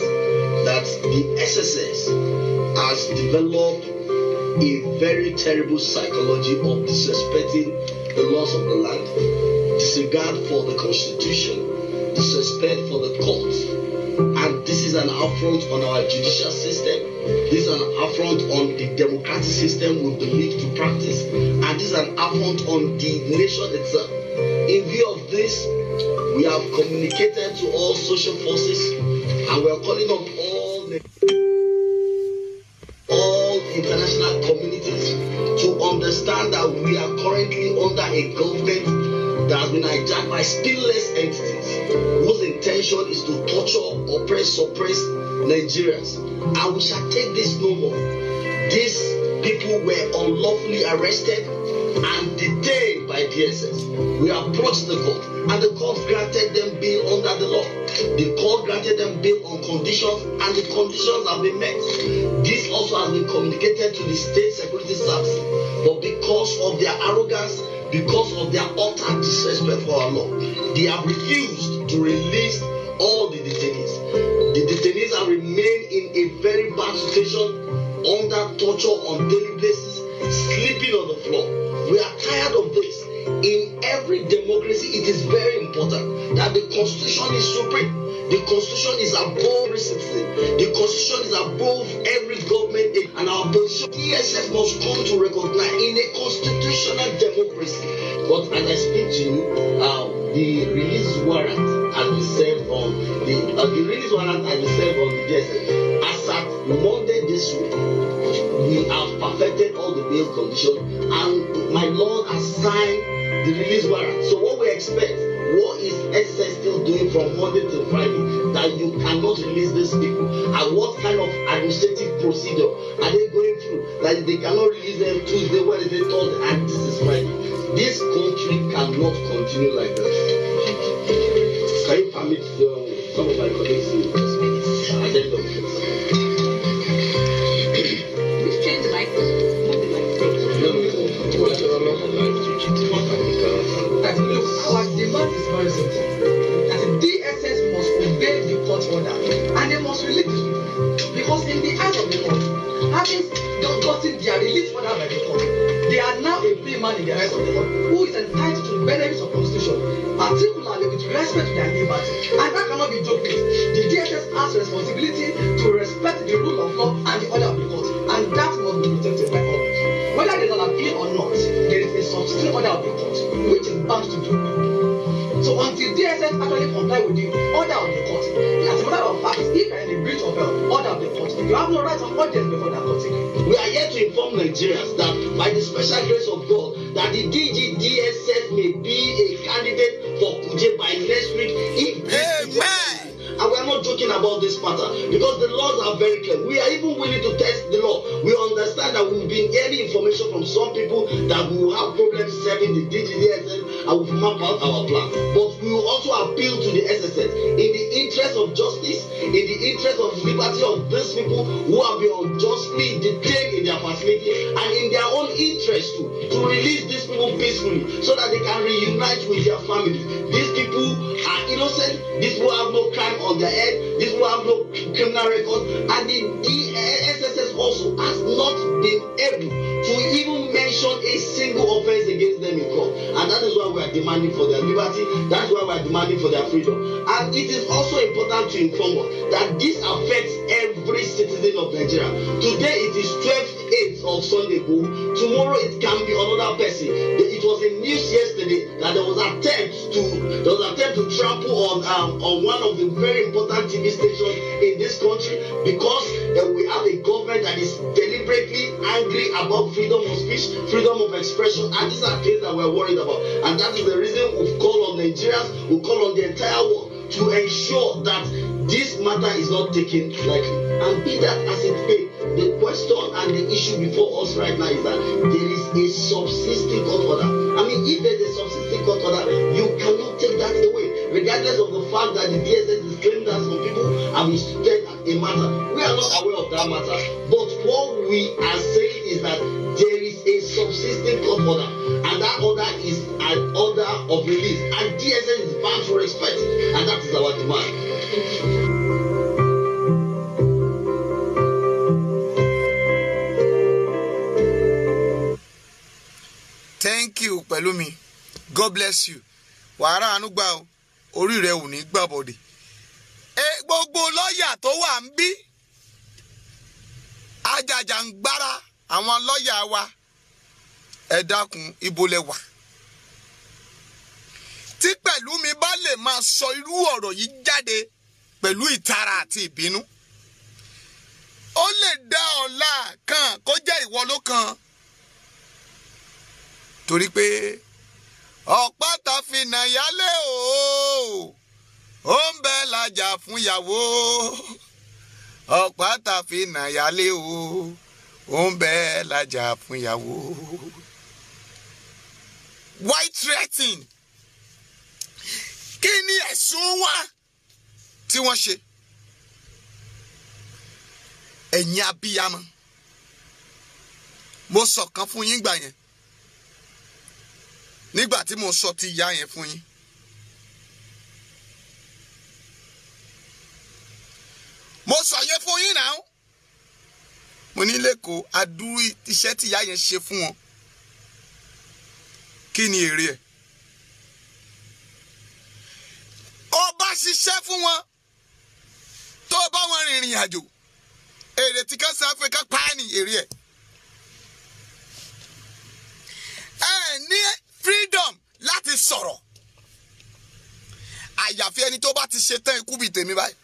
that the SSS has developed a very terrible psychology of disrespecting the laws of the land, disregard for the constitution, disrespect for the courts. And this is an affront on our judicial system. This is an affront on the democratic system we believe to practice. And this is an affront on the nation itself. In view of this, we have communicated to all social forces, and we are calling on all international communities to understand that we are currently under a government that has been hijacked by skinless entities whose intention is to torture, oppress, suppress Nigerians. And we shall take this no more. These people were unlawfully arrested and detained by DSS. We approached the court, and the court granted them bail under the law. The court granted them bail on conditions, and the conditions have been met. This also has been communicated to the State Security Service, but because of their arrogance, because of their utter disrespect for our law, they have refused to release all the detainees. The detainees have remained in a very bad situation, under torture on daily basis, sleeping on the floor. We are tired of this. In every democracy, it is very important that the constitution is supreme. The constitution is above every citizen. The constitution is above every government. And our position, DSS must come to recognize in a constitutional democracy. But as I speak to you, the release warrant has been served on the release warrant has been served on the DSS. As at Monday this week, we have perfected all the bail conditions, and my lord has signed the release warrant. So what we expect, what is SS still doing from Monday till Friday that you cannot release these people? And what kind of administrative procedure are they going through that they cannot release them Tuesday, Wednesday, Thursday, and this is Friday? This country cannot continue like this. Can you permit some of my colleagues to attend the office? Please change the mic. Move the mic. That look, our demand is very simple. That DSS must obey the court order and they must release these people. Because in the eyes of the court, having gotten their release order by the court, they are now a free man in the eyes of the court who is entitled to the benefits of constitution, particularly with respect to their liberty. And that cannot be joked with. The DSS has responsibility to respect the rule of law and the order of the court, and that must be protected by all. Whether there is an appeal or not, there is a substitute order of the court, which is bound to do. So until DSS actually comply with the order of the court, as a matter of fact, if you are in the breach of the order of the court, you have no right of audience before that court again. We are here to inform Nigerians that by the special grace of God, that the DG DSS may be a candidate for Kuje by next week. If Amen. And we are not joking. Because the laws are very clear. We are even willing to test the law. We understand that we've been hearing information from some people that we will have problems serving the DGDSS and we've mapped out our plan. But we will also appeal to the SSS in the interest of justice, in the interest of liberty of these people who have been unjustly detained in their facility, and in their own interest too, to release these people peacefully so that they can reunite with their families. These people are innocent. These people have no crime on their head. These people have no criminal record. And the SSS also has not been able to even mention a single offense against them in court. And that is why we are demanding for their liberty. That's why we are demanding for their freedom. And it is also important to inform us that this affects every citizen of Nigeria. Today it is 12/8 of Sunday Igboho. Tomorrow it can be another person. It was in news yesterday that there was attempt to trample on one of the very important TV stations in this country, because we have a government that is deliberately angry about freedom of speech, freedom of expression, and these are things that we're worried about. And that is the reason we've called on Nigerians, we call on the entire world to ensure that this matter is not taken lightly. And be that as it may, the question and the issue before us right now is that there is a subsisting court order. I mean, if there's a subsisting court order, you cannot take that away, regardless of the fact that the DSS is claiming that some people have instituted a matter. We are not aware of that matter, but what we are saying is that there is a subsisting court order, and that order is an order of release, and DSS is bound to respect it, and that is our demand. Thank you, Pelumi. God bless you. Wàrà àánú gbà o, orí rẹ ò ní gbà bọ̀dẹ̀. Ẹ gbogbo lọ́ọ̀yà tó wà ń bí ajàjàngbara àwọn lọ́ọ̀yà wa, ẹ dákun, ibo lẹ wà? Tí Pẹ̀lúmi bá lè máa sọ irú ọ̀rọ̀ yìí jáde pẹ̀lú ìtara àti ìbínú, ó lè dá ọ̀la kan kó jẹ́ ìwọ ló kan. Torí pé ọ̀pá ta fi nà yálé o, ó ń bẹ lájà fún ìyàwó. Ọ̀pá ta fi nà yálé o, ó ń bẹ lájà fún ìyàwó. Why threatening? Kí ni ẹ̀sùn wa tí wọ́n ṣe? Ẹ̀yin abiyamọ, mo sọ kan fún yín gbà yẹn. Nígbà tí mo sọ ti ìyá yẹn fún yín. Mo sọ yẹn fún yín náà. Mo ní lẹ́kọ̀ọ́ adúrú iṣẹ́ tí ìyá yẹn ṣe fún wọn. Kí ni èrè ẹ̀? Ó bá ṣiṣẹ́ fún wọn, tó bá wọn rìnrìn àjò, èrè tí kan South Africa pa á ní èrè ẹ̀. Ẹ ní freedom láti sọ̀rọ̀. Àyàfi ẹni tó bá ti ṣe tán ikú bíi tèmi báyìí.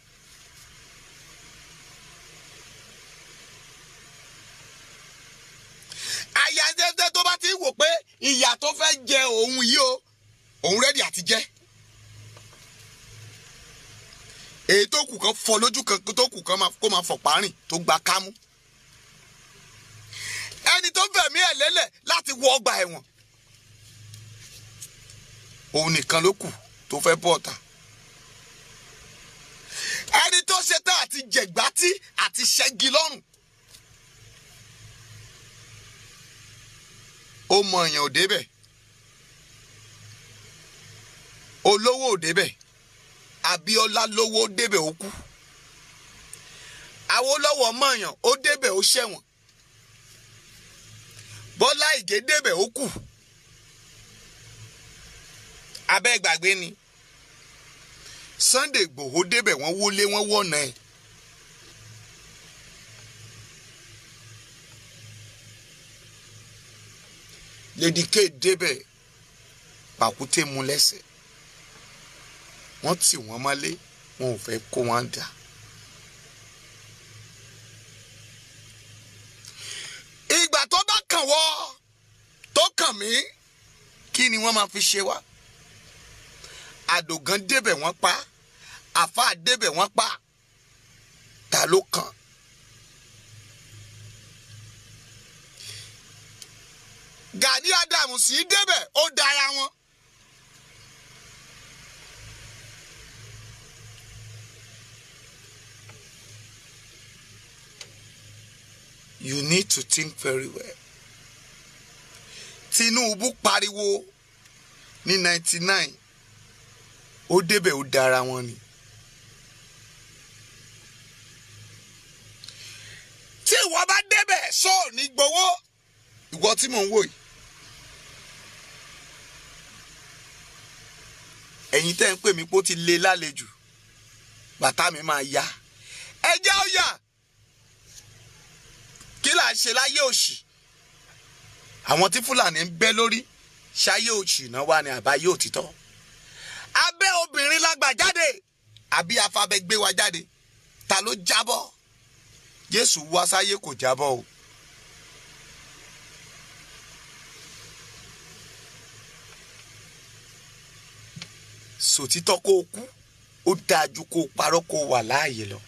Àyàfi tó bá ti wò pé ìyà tó fẹ́ jẹ òun yìí o, òun rẹ́dì àti jẹ. Èyí tó kù kan fọ́ lójú kan tó kù kan kó máa fọ̀ párìn tó gba kámú. Ẹni tó fẹ̀mí ẹ̀ lélẹ̀ láti wọ ọgbà ẹ̀wọ̀n, òun nìkan ló kù tó fẹ́ bọ́ ọ̀tá. Ẹni tó ṣe tán àti jẹ̀gbátí àti ṣẹ́gi lọ́rùn, ó mọ èèyàn ò débẹ̀, olówó ò débẹ̀, Abíọ́lá lówó débẹ̀ ó kú, Awólọ́wọ̀ mọ èèyàn ó débẹ̀ ó ṣẹ̀wọ̀n, Bọ́lá Ìgè débẹ̀ ó kú. Abẹ́ gbàgbé ni Sunday Igboho débẹ̀, wọ́n wọlé, wọ́n wọ̀nà ẹ̀. Lady K débẹ̀, pàkúté mú lẹ́sẹ̀, wọ́n tì wọ́n mọ́lé, wọn ò fẹ́ kó wọn dà. Ìgbà tó bá kàn wọ́ tó kàn mí, kí ni wọ́n máa fi ṣe wá? Àdògán débẹ̀ wọ́n pa, àfáà débẹ̀ wọ́n pa. Ta ló kàn? Gani Adams sì débẹ̀, ó dára wọn. You need to think very well. Tinubu pariwo ní 99, ó débẹ̀, ó dára wọn ni. Tí ìwọ bá débẹ̀, sọ ní gbowó. Ìwọ tí mò ń wò yìí. Ẹ̀yin tẹ́ ń pè mí pé ó ti le lálejò, bàtà mi máa ya. Ẹ jẹ́ ó yà. Kí là ń ṣe láyé òṣì? Àwọn tí Fúlàní ń bẹ́ lórí ṣáyé òṣì náà wà ní àbáyé òtítọ́. Abẹ́ obìnrin la gbà jáde, àbí afábẹ́ gbé wa jáde. Ta ló jábọ́? Jésù wá sáyé kò jábọ́ o. Sòtítọ́ kó o kú, ó dáa ju kó o parọ́ kó o wà láàyè lọ.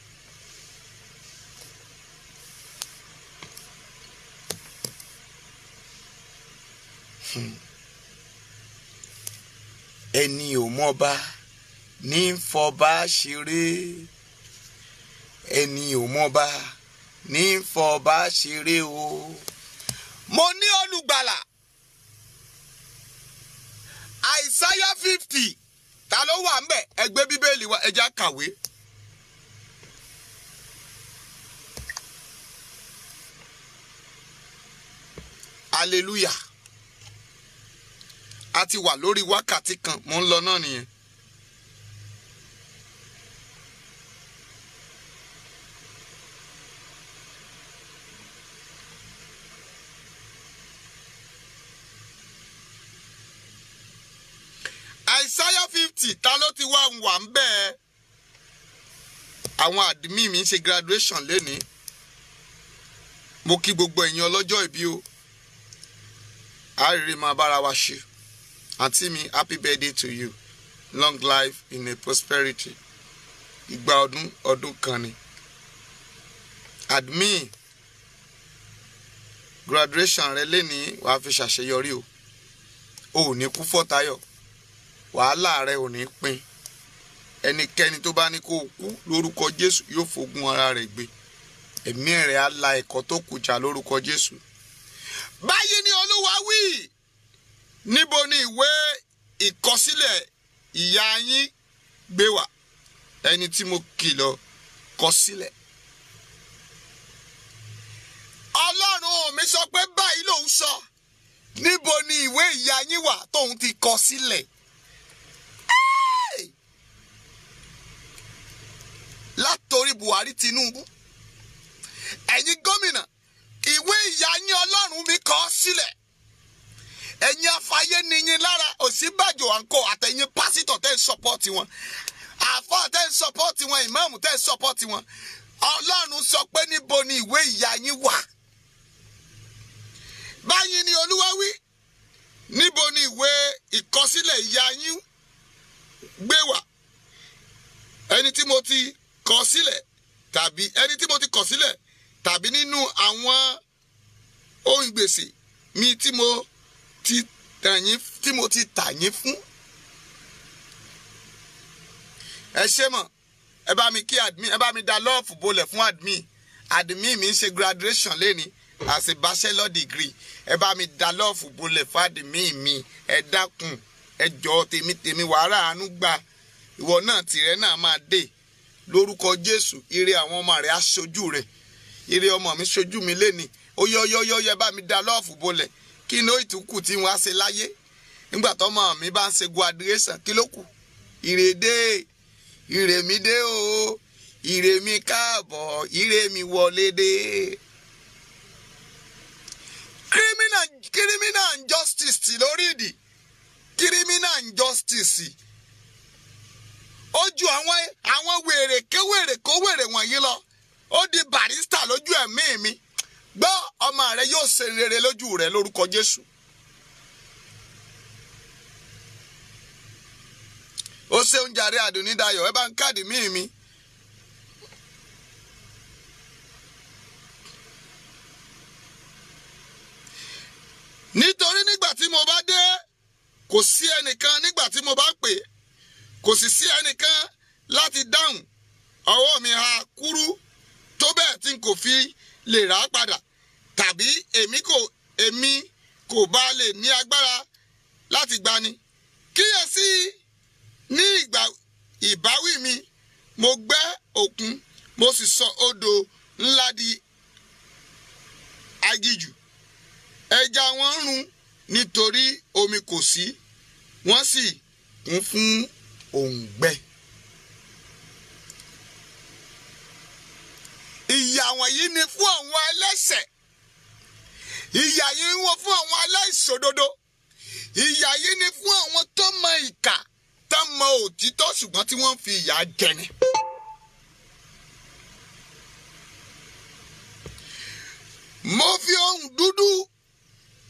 Ẹni ò mọba ní fọba ṣeré, ẹni ò mọba ní fọba ṣeré o. Mo ní olùgbàlà. Àìsáyà 50, ta ló wà ńbẹ̀? Ẹ gbé Bíbélì wa, ẹ já kàwé. Hallelujah. A ti wà lórí wákàtí kan, mò ń lọ náà nìyẹn. Isaiah 50, ta ló ti wá wà ń bẹ́ẹ̀? Àwọn àdìmí mi ń ṣe graduation lénìí. Mo kí gbogbo ẹ̀yin ọlọ́jọ́ ìbí o. Àárẹ̀ máa bára wa ṣe. Àǹtí mi, happy birthday to you. Long life in a prosperity. Ìgbà ọdún ọdún kan ni. Admin, graduation rẹ lénìí, wàá fi ṣàṣeyọrí o. O ò ní kú fọ́tayọ̀. Wàhálà rẹ ò ní pín. Ẹnikẹ́ni tó bá ní kó o kú lórúkọ Jésù yóò fogun ara rẹ̀ gbé. Ẹ̀mí rẹ̀ á la ẹ̀kọ́ tó kù jà lórúkọ Jésù. Báyìí ni Olúwa wí. Níbo ni ìwé ìkọsílẹ̀ ìyá yín gbé wà? Ẹni tí mo kìlọ̀ kọ sílẹ̀. Ọlọ́run mi sọ pé báyìí lòun sọ. Níbo ni ìwé ìyá yín wà tóun ti kọ sílẹ̀? Látòrí Buhari, Tinubu, ẹ̀yin gómìnà, ìwé ìyá yín Ọlọ́run mi kọ sílẹ̀. Ẹ̀yin afáyé níyìn lára, Ọ̀ṣínbàjò àǹkó àtẹ̀yin pásítọ̀ tẹ́ ń sọpọ́ọ̀tì wọn, àfáà tẹ́ ń sọpọ́ọ̀tì wọn, ìmáàmù tẹ́ ń sọpọ́ọ̀tì wọn. Ọlọ́run sọ pé níbo ni ìwé ìyá yín wà? Báyìí ni Olúwa wí. Níbo ni ìwé ìkọsílẹ̀ ìyá yín gbé wà? Ẹni tí mo ti kọ sílẹ̀ tàbí ẹni tí mo ti kọ sílẹ̀ tàbí nínú àwọn ohun gbèsè mi tí mo ti tà yín fún. Ẹ ṣé mọ̀, ẹ bá mi kí admin, ẹ bá mi da lọ́ọ̀fù bolẹ̀ fún admin. Admin mi ń ṣe graduation lẹ́ni as a bachelor degree. Ẹ bá mi da lọ́ọ̀fù bolẹ̀ fún admin mi. Ẹ dákun, ẹ jọ̀ọ́, tèmi wàhálà àánú gbà. Ìwọ náà tìrẹ náà máa dé lórúkọ Jésù. Ire àwọn ọmọ rẹ á ṣojú rẹ. Ire ọmọ mi ṣojú mi lẹ́ni. Ó yọ yọ yọ yọ, bá mi da lọ́ọ̀fù bolẹ̀. Kí ni ó ìtúkù tí wọ́n á ṣe láyé? Nígbà tọ́mọ mi bá ń ṣe graduation, kí ló kù? Ire dé, ire mi dé o, ire mi káàbọ̀, ire mi wọlé dé. Criminal injustice lórí ìdí. Criminal injustice. Ó ju àwọn wèrè kéwèrè kówèrè wọ̀nyí lọ. Ó di barista lójú ẹ̀mí mi. Gbọ́, ọmọ rẹ yóò ṣe rere lójú rẹ lórúkọ Jésù. Ó ṣeun jàre Àdùnnídayọ̀, ẹ bá ń káàdì míì mi. Nígbà tí mo bá dé, kò sí ẹnìkan. Nígbà tí mo bá pè, kò sì sí ẹnìkan láti dáhùn. Ọwọ́ mi ha kúrú tó bẹ́ẹ̀ tí n kò fi lè rà á padà, tàbí èmi kò bá lè ní agbára láti gbani. Kíyèsí, ní ìgbà ìbáwí mi, mo gbẹ́ òkun, mo sì sọ odò ńlá di aginjù. Ẹja wọn ń run nítorí omi kò sí, wọ́n sì kún fún òǹgbẹ. Ìyà wọ̀nyí ni fún àwọn ẹlẹ́ṣẹ̀. Ìyà yìí wọ́n fún àwọn aláìṣòdodo. Ìyà yìí ni fún àwọn tó mọ ìkà, tó mọ òtítọ́, ṣùgbọ́n tí wọ́n fi ìyà jẹni. Mo fi ohùn dúdú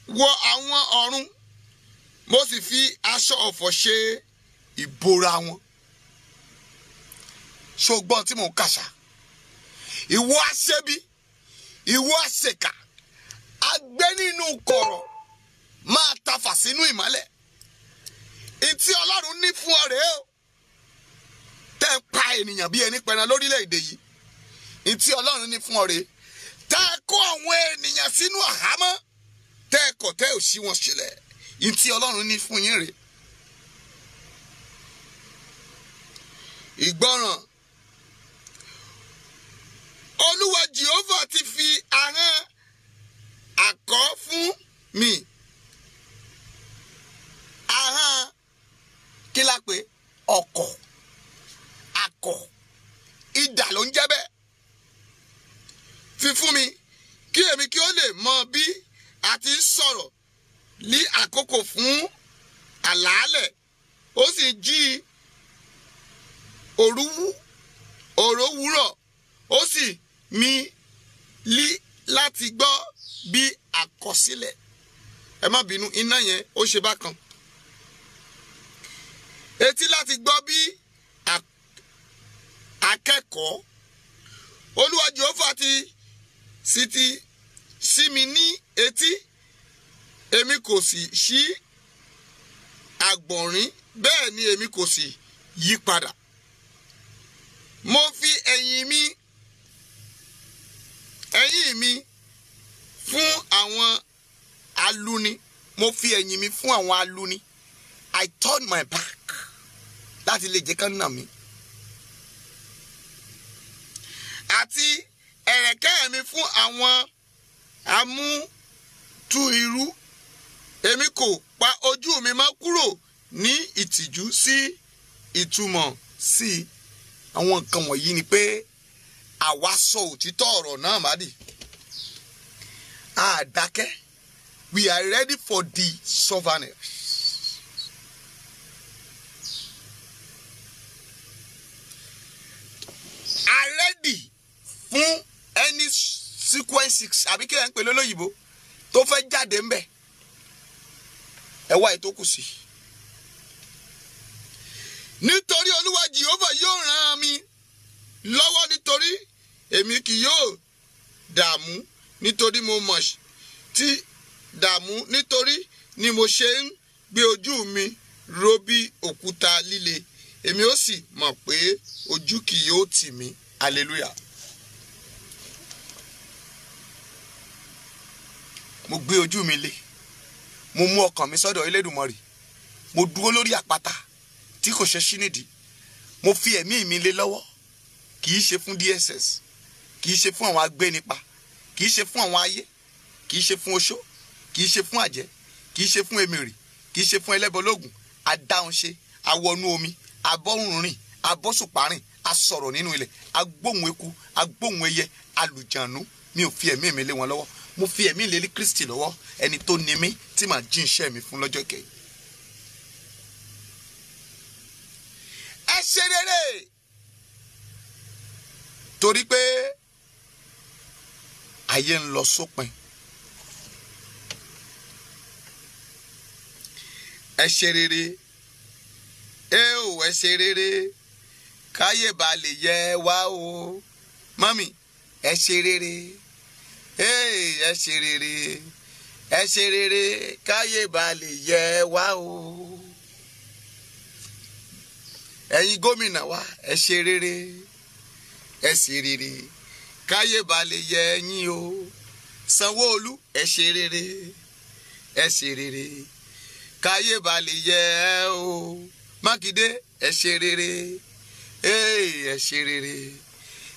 wọ àwọn ọ̀run, mo sì fi aṣọ ọ̀fọ̀ ṣe ìbora wọn. Ṣùgbọ́n tí mò ń kàṣà, ìwọ aṣebi, ìwọ aṣèkà, agbé nínú kọ̀rọ̀ máa tafà sínú ìmọ́lẹ̀. Ìtí Ọlọ́run ní fún ọ rèé o. Tẹ́ ń pa ènìyàn bí ẹni pẹran lórílẹ̀‐èdè yìí. Ìtí Ọlọ́run ní fún ọ rèé. Tẹ́ ẹ kó àwọn ènìyàn sínú àhámọ́. Tẹ́ ẹ kọ̀ tẹ́ ò sí wọn sílẹ̀. Ìtí Ọlọ́run ní fún yín rèé. Ìgbọràn. Olúwa Jèhófà ti fi ahọ́n àkọ́ fún mi. Ahọ́n kí la pè? Ọ̀kọ̀, akọ̀, idà ló ń jẹ́ bẹ́ẹ̀. Fi fún mi kí èmi kí ó lè mọ bí a ti ń sọ̀rọ̀ ní àkókò fún àlàálẹ̀. Ó sì jí òrówúrọ̀, ó sì mi lí láti gbọ́ bí àkọsílẹ̀. Ẹ má bínú, iná yẹn ó ṣe bákan. Etí láti gbọ́ bí akẹ́kọ̀ọ́. Olúwa Jèhófà ti sí mi ní etí, èmi kò sì ṣí àgbọ̀nrín, bẹ́ẹ̀ ni èmi kò sì yí padà. Mo fi ẹ̀yìn mi fún àwọn aluni. Mo fi ẹ̀yìn mi fún àwọn aluni. I turn my back láti lè jẹ́ kán nà mí. Àti ẹ̀rẹ̀kẹ́ mi fún àwọn amútúirú. Èmi kò pa ojú mi mọ́ kúrò ní ìtìjú sí ìtumọ̀ sí. Àwọn nǹkan wọ̀nyí ni pé àwa sọ òtítọ́ ọ̀rọ̀ náà má dì. A dákẹ́. We are ready for the sovereignty. Are ready fún any sequences àbí kí ẹ ń pè lólóyìnbó tó fẹ́ jáde ńbẹ̀. Ẹ wá ètò kù sí. Nítorí Olúwa Jèhófà yóò ràn mí lọ́wọ́, nítorí èmi kì yóò dààmú, nítorí mo mọ̀ tí dààmú, nítorí ni mo ṣe ń gbé ojú mi ró bí òkúta líle. Èmi ó sì mọ̀ pé ojú kì yóò tì mí. Hallelujah. Mo gbé ojú mi lé, mo mú ọkàn mi sọ́dọ̀ Elédùmarè, mo dúró lórí àpáta tí kò ṣe ṣí nídìí. Mo fi ẹ̀mí mi lé lọ́wọ́. Kì í ṣe fún DSS, kì í ṣe fún àwọn agbénipa, kì í ṣe fún àwọn ayé, kì í ṣe fún oṣó, kì í ṣe fún àjẹ́, kì í ṣe fún emèrè, kì í ṣe fún ẹlẹ́bọlógún. Adáhunṣe, awọnú omi, abọ́rùnrìn, abọ́sùpárìn, asọ̀rọ̀ nínú ilẹ̀, agbóhùn eku, agbóhùn ẹyẹ, alùjànú. Mi ò fi ẹ̀mí mi lé wọn lọ́wọ́. Mo fi ẹ̀mí lé Kristi lọ́wọ́, ẹni tó ní mí tí màá jí iṣẹ́ mi fún lọ́jọ́ ìkẹyìn. Ẹ ṣe rere torí pé ayé ń lọ sópin. Ẹ ṣe rere, ẹ ò ẹ ṣe rere, káyé ba lè yẹ wá o. Mọ́mì, ẹ ṣe rere, ẹ ṣe rere, Ẹ ṣe rere káyé ba lè yẹ wá o. Ẹ̀yin gómìnà wa, ẹ ṣe rere, ẹ ṣe rere káyé ba lè yẹ yín o. Sanwó-Olú, ẹ ṣe rere, ẹ ṣe rere káyé ba lè yẹ o. Mákindé, ẹ ṣe rere, ẹ ṣe rere,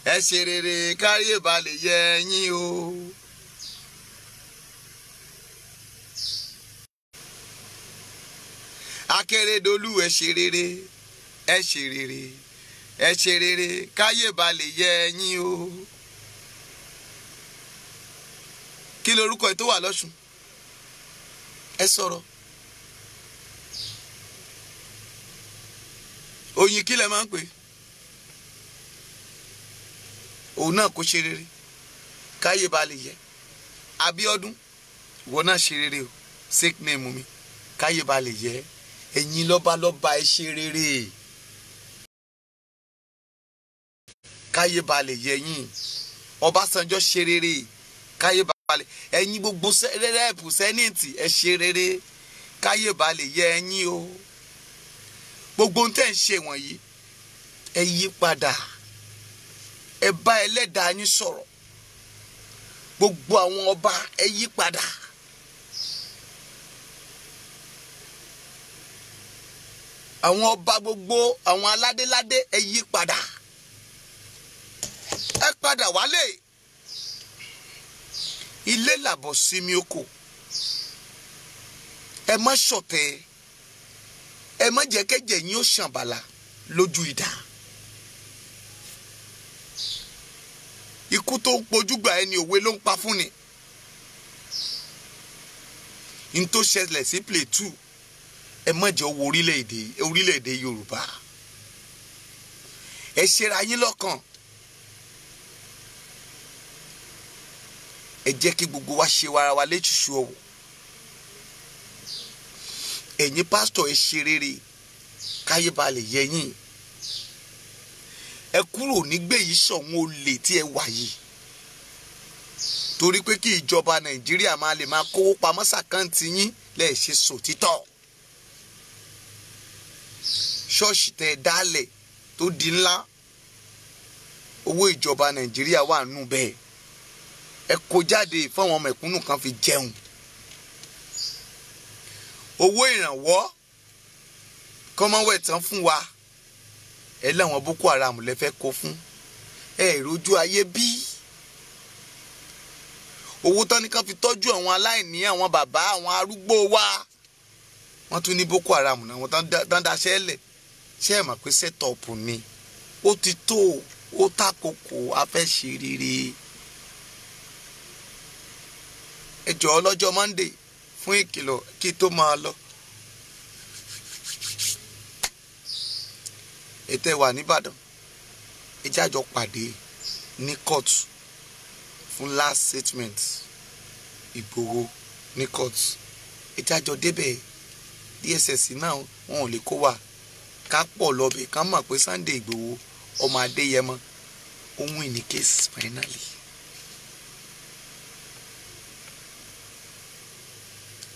ẹ ṣe rere káyé ba lè yẹ yín o. Akérédolú, ẹ ṣe rere, ẹ ṣe rere, ẹ ṣe rere káyé ba lè yẹ yín o. Kí lorúkọ ẹ tó wà lọ́sùn? Ẹ sọ̀rọ̀. Oyin kí lẹ máa ń pè? Òun náà kò ṣe rere káyé ba lè yẹ. Abíọ́dún, ìwọ náà ṣe rere o, sick name mi, káyé ba lè yẹ. Ẹ̀yin lọ́balọ́ba, ẹ ṣe rere káyé ba lè yẹ yín. Ọbásanjọ́ ṣe rere káyé ba lè. Ẹ̀yin gbogbo rẹ́ẹ̀pù sẹ́nìtì, ẹ ṣe rere káyé ba lè yẹ yín o. Gbogbo ohun tẹ́ ń ṣe wọ̀nyí, ẹ yí padà, ẹ bá ẹlẹ́dàá yín sọ̀rọ̀. Gbogbo àwọn ọba, ẹ yí padà. Àwọn ọba gbogbo, àwọn aládéládé, ẹ yí padà, ẹ padà wálé. Ilé làbọ̀ sinmi oko. Ẹ má ṣọ̀tẹ̀, ẹ má jẹ́ kẹ́jẹ̀ yín ó ṣàn bàlà lójú idà. Ikú tó ń pojúgbà ẹni òwe ló ń pa fún ni. N tó ṣẹlẹ̀ sí Plateau, ẹ má jẹ́ owó orílẹ̀-èdè Yorùbá. Ẹ ṣera yín lọ́kàn. Ẹ jẹ́ kí gbogbo wa ṣe wara wa léṣùṣù ọ̀wọ̀. Ẹ̀yin pásítọ̀, ẹ ṣe rere káyé ba lè yẹ yín. Ẹ kúrò nígbè yìí sọ̀hún olè tí ẹ wà yìí, torí pé kí ìjọba Nàìjíríà máa lè máa kówó pamọ́ sàkáǹtì yín lẹ́ẹ̀ ṣe sòtítọ́. Ṣọ́ọ̀ṣì tẹ́ ẹ dálẹ̀ tó di ńlá, owó ìjọba Nàìjíríà wà nù bẹ́ẹ̀. Ẹ kó jáde fáwọn mẹ̀kúnnù kan fi jẹun. Owó ìrànwọ́ Commonwealth tán fún wa, ẹ láwọn Boko Haram lẹ fẹ́ kó fún. Ẹ ìrójú ayé bí. Owó tán ní ká fi tọ́jú àwọn aláìní, àwọn bàbá, àwọn arúgbó wa, wọ́n tún ní Boko Haram náà, wọ́n tán daṣẹ́ lẹ̀. Ṣé ẹ mọ̀ pé set-up ni? Ó ti tó, ó tàkókò, a fẹ́ ṣe rere. Ẹ jọ̀ọ́, lọ́jọ́ Monday fún ìkìlọ̀ kí tó máa lọ. Ètò wà nìbàdàn, ẹ jájọ pàdé ní court fún last statement Ìgbòho ní court. Ẹ jájọ débẹ̀. DSS náà wọn ò lè kó wa, ká pọ̀ lọ́bẹ̀, ká mọ̀ pé Sunday Ìgbòho ọmọ Adéyẹmọ ó win ní case finally.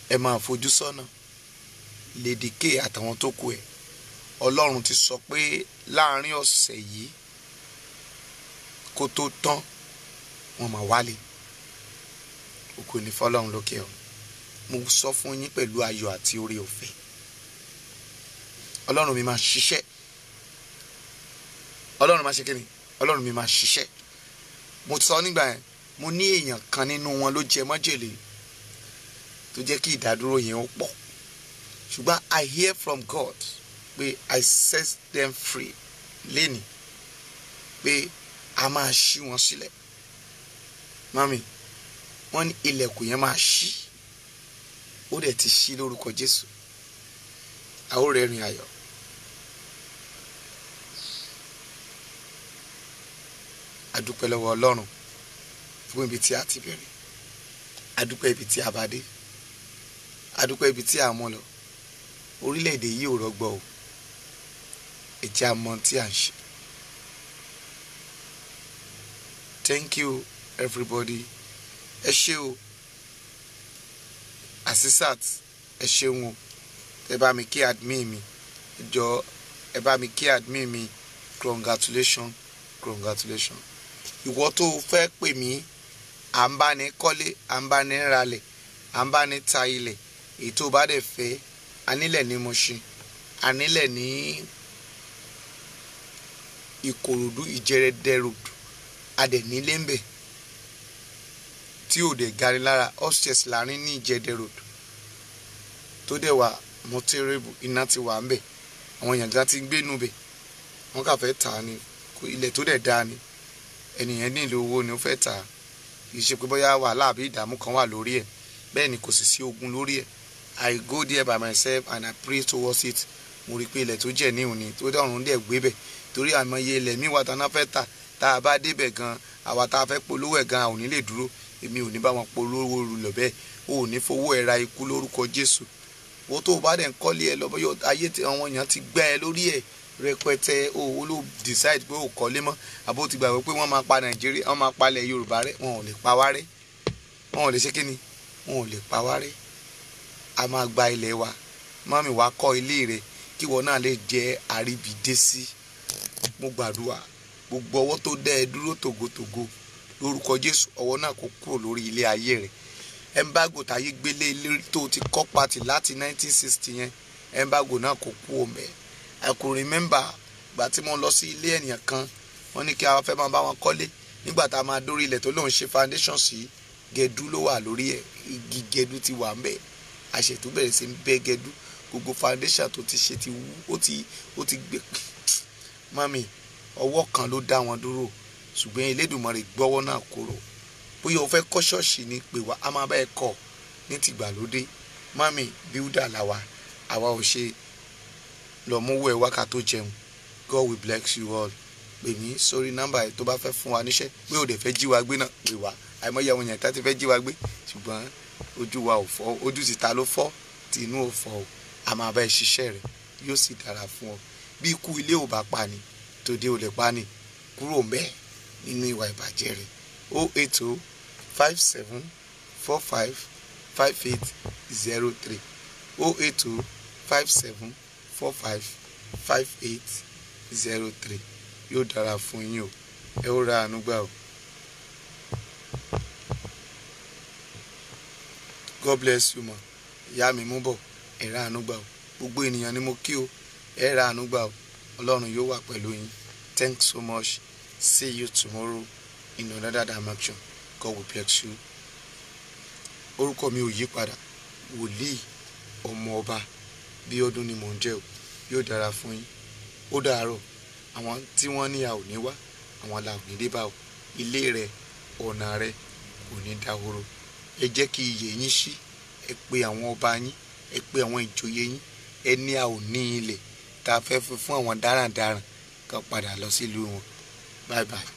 Ẹ máa fojú sọ́nà Lady K àtàwọn tó kù ẹ̀. Ọlọ́run ti sọ pé láàrin ọ̀sẹ̀ yìí kó tó tán, wọ́n máa wálé. Ògo ni fọlọ́run lókè o. Mo sọ fún yín pẹ̀lú ayọ̀ àti oore ọ̀fẹ́, Ọlọ́run mi máa ṣiṣẹ́. Ọlọ́run máa ṣe kíni? Ọlọ́run mi máa ṣiṣẹ́. Mo sọ nígbà yẹn, mo ní èèyàn kan nínú wọn ló jẹ májèlé tó jẹ́ kí ìdádúró yẹn ó pọ̀, ṣùgbọ́n I hear from God pé I set them free lẹ́nìí, pé a máa ṣí wọn sílẹ̀. Mami, wọ́n ní ilẹ̀kùn yẹn máa ṣí, ó dẹ̀ ti ṣí lórúkọ Jésù. A ó rẹ́rìn ayọ̀. A dúpẹ́ lọ́wọ́ Ọlọ́run fún ibi tí a ti bẹ̀rẹ̀, a dúpẹ́ ibi tí a bá dé, a dúpẹ́ ibi tí a mú lọ. Orílẹ̀-èdè yìí ò rọgbọ o. Ẹ jẹ́ a mọ̀ tí à ń ṣe. Thank you, everybody. Ẹ ṣé o. Asisat, ẹ ṣeun o. Ẹ bá mi kí admin mi, jọ ẹ bá mi kí admin mi. Congratulations, congratulations. Ìwọ tó o fẹ́ pè mí, à ń bá ní kọ́lé, à ń bá ní ralẹ̀, à ń bá ní ta ilẹ̀. Èyí tó o bá dẹ̀ fẹ́, anílẹ̀ ní Mushin, anílẹ̀ ní Ìkòròdú, Ìjẹrẹdẹ Road, adẹ̀ nílé ń bẹ̀ tí ò dẹ̀ gani lára, upstairs láàrin ní Ìjẹdẹ Road, tó dẹ̀ wà mọ́tẹ́rẹ́bù, iná ti wà ń bẹ̀, àwọn èèyàn gan ti ń gbénu bẹ̀, wọ́n kà fẹ́ tà á ni. Ilẹ̀ tó dẹ̀ dáa ni, ẹnìyẹn nílò owó ni ó fẹ́ tà á. Kì í ṣe pé bóyá wàhálà àbí ìdààmú kan wà lórí ẹ̀, bẹ́ẹ̀ ni kò sì sí ogun lórí ẹ̀. I go there by myself and I pray towards it. Mo rí i pé ilẹ̀ tó jẹ́ níhùn ni, tó dọ̀rùn dẹ̀ gbé bẹ̀, torí àìmọye ilẹ̀ míì wà tán fẹ́ tà. Tá a bá débẹ̀ gan, àwa tá a fẹ́ polówó ẹ̀ gan, a ò ní lè dúró. Èmi ò ní bá wọn polówó rulẹ̀ bẹ́ẹ̀. O ò ní fowó ẹ̀ ra ikú lórúkọ Jésù. Wo tó o bá dẹ̀ ń kọ́lé ẹ lọ, bóyá ayé tí àwọn èèyàn ti gbẹ́ ẹ lórí ẹ̀ rẹpẹtẹ, o ló decide pé o kọ́lé mọ́, àbó ti gbàgbé pé wọ́n máa pa Nàìjíríà, wọ́n máa palẹ̀ Yorùbá rẹ́. Wọn ò lè pa wá rẹ́. Wọn ò lè ṣe kí ni, wọn ò lè pa wá rẹ́. A máa gba ilẹ̀ wa. Mọ́mì wa, kọ́ ilé rẹ̀ kí ìwọ náà lè jẹ́ àríbidé sí. Mo gbàdúrà, gbogbo ọwọ́ tó dẹ́ ẹ dúró tògótògó, lórúkọ Jésù, ọwọ́ náà kó kúrò lórí ilé ayé rẹ̀. Embargo táyé gbélé ilé tó ti kọ́ pati láti 1960 yẹn, embargo náà kó kú òmẹ́. I could remember gbà tí mo lọ sí ilé ènìyàn kan, wọ́n ní kí a fẹ́ máa bá wọn kọ́lé. Nígbà tá a máa dórí ilẹ̀ tó lóun ṣe foundation sí, gẹdú ló wà lórí ẹ̀, igi gẹdú ti wà ń bẹ̀. Àṣetú bẹ̀rẹ̀ sí ń bẹ́ gẹdú, gbogbo foundation tó ti ṣe ti wú, ó ti gbé. Mami, ọwọ́ kan ló dá wọn dúró, ṣùgbọ́n Elédùmarè gbọ́wọ́ náà kúrò. Bóyá o fẹ́ kọ́ ṣọ́ọ̀ṣì ni, pè wá, a máa bá ẹ kọ́ ní tìgbàlódé. Mami, builder làwa, àwa ò ṣe lọ mówó ẹ wákà tó jẹun. God will bless you all. Pè mí sórí nọ́mbà ẹ tó bá fẹ́ fún wa níṣẹ́, pé ò dẹ̀ fẹ́ jí wa gbé náà, pè wá. Àìmọye àwọn èèyàn tá ti fẹ́ jí wa gbé, ṣùgbọ́n ojú wa ò fọ́, ojú títa ló fọ́, tí inú ò fọ́ o. A máa bá ẹ ṣiṣẹ́ rẹ̀, yóò sì dára fún ọ. Bí ikú ilé ò bá pa ni, tòde ò lè pa ni. Kúrò mẹ́ẹ̀ nínú ìwà ìbàjẹ́ rẹ̀. 08057455803, 08057455803. Yóò dára fún yín o, ẹ ó ra àánú gbà o. God bless you ma. Ìyá mi mú bọ̀, ẹ ra àánú gbà o. Gbogbo ènìyàn ni mo kí o, ẹ ra àánú gbà o. Ọlọ́run yóò wà pẹ̀lú yín. Thanks so much. See you tomorrow in another dimension. God will bless you. Orúkọ mi ò yí padà, Wòlíì Ọmọ Ọba Bíọ́dún ni mò ń jẹ́ o. Yóò dára fún yín. Ó dàárọ̀. Àwọn tí wọ́n ní a ò ní wá, àwọn la ò ní dé bá o. Ilé rẹ, ọ̀nà rẹ kò ní dahoro. Ẹ jẹ́ kí iyè yín ṣí. Ẹ pe àwọn ọba yín, ẹ pe àwọn ìjòyè yín. Ẹ ní a ò ní ilẹ̀ tá a fẹ́ fi fún àwọn darandaran kan padà lọ sílùú wọn. Bye bye.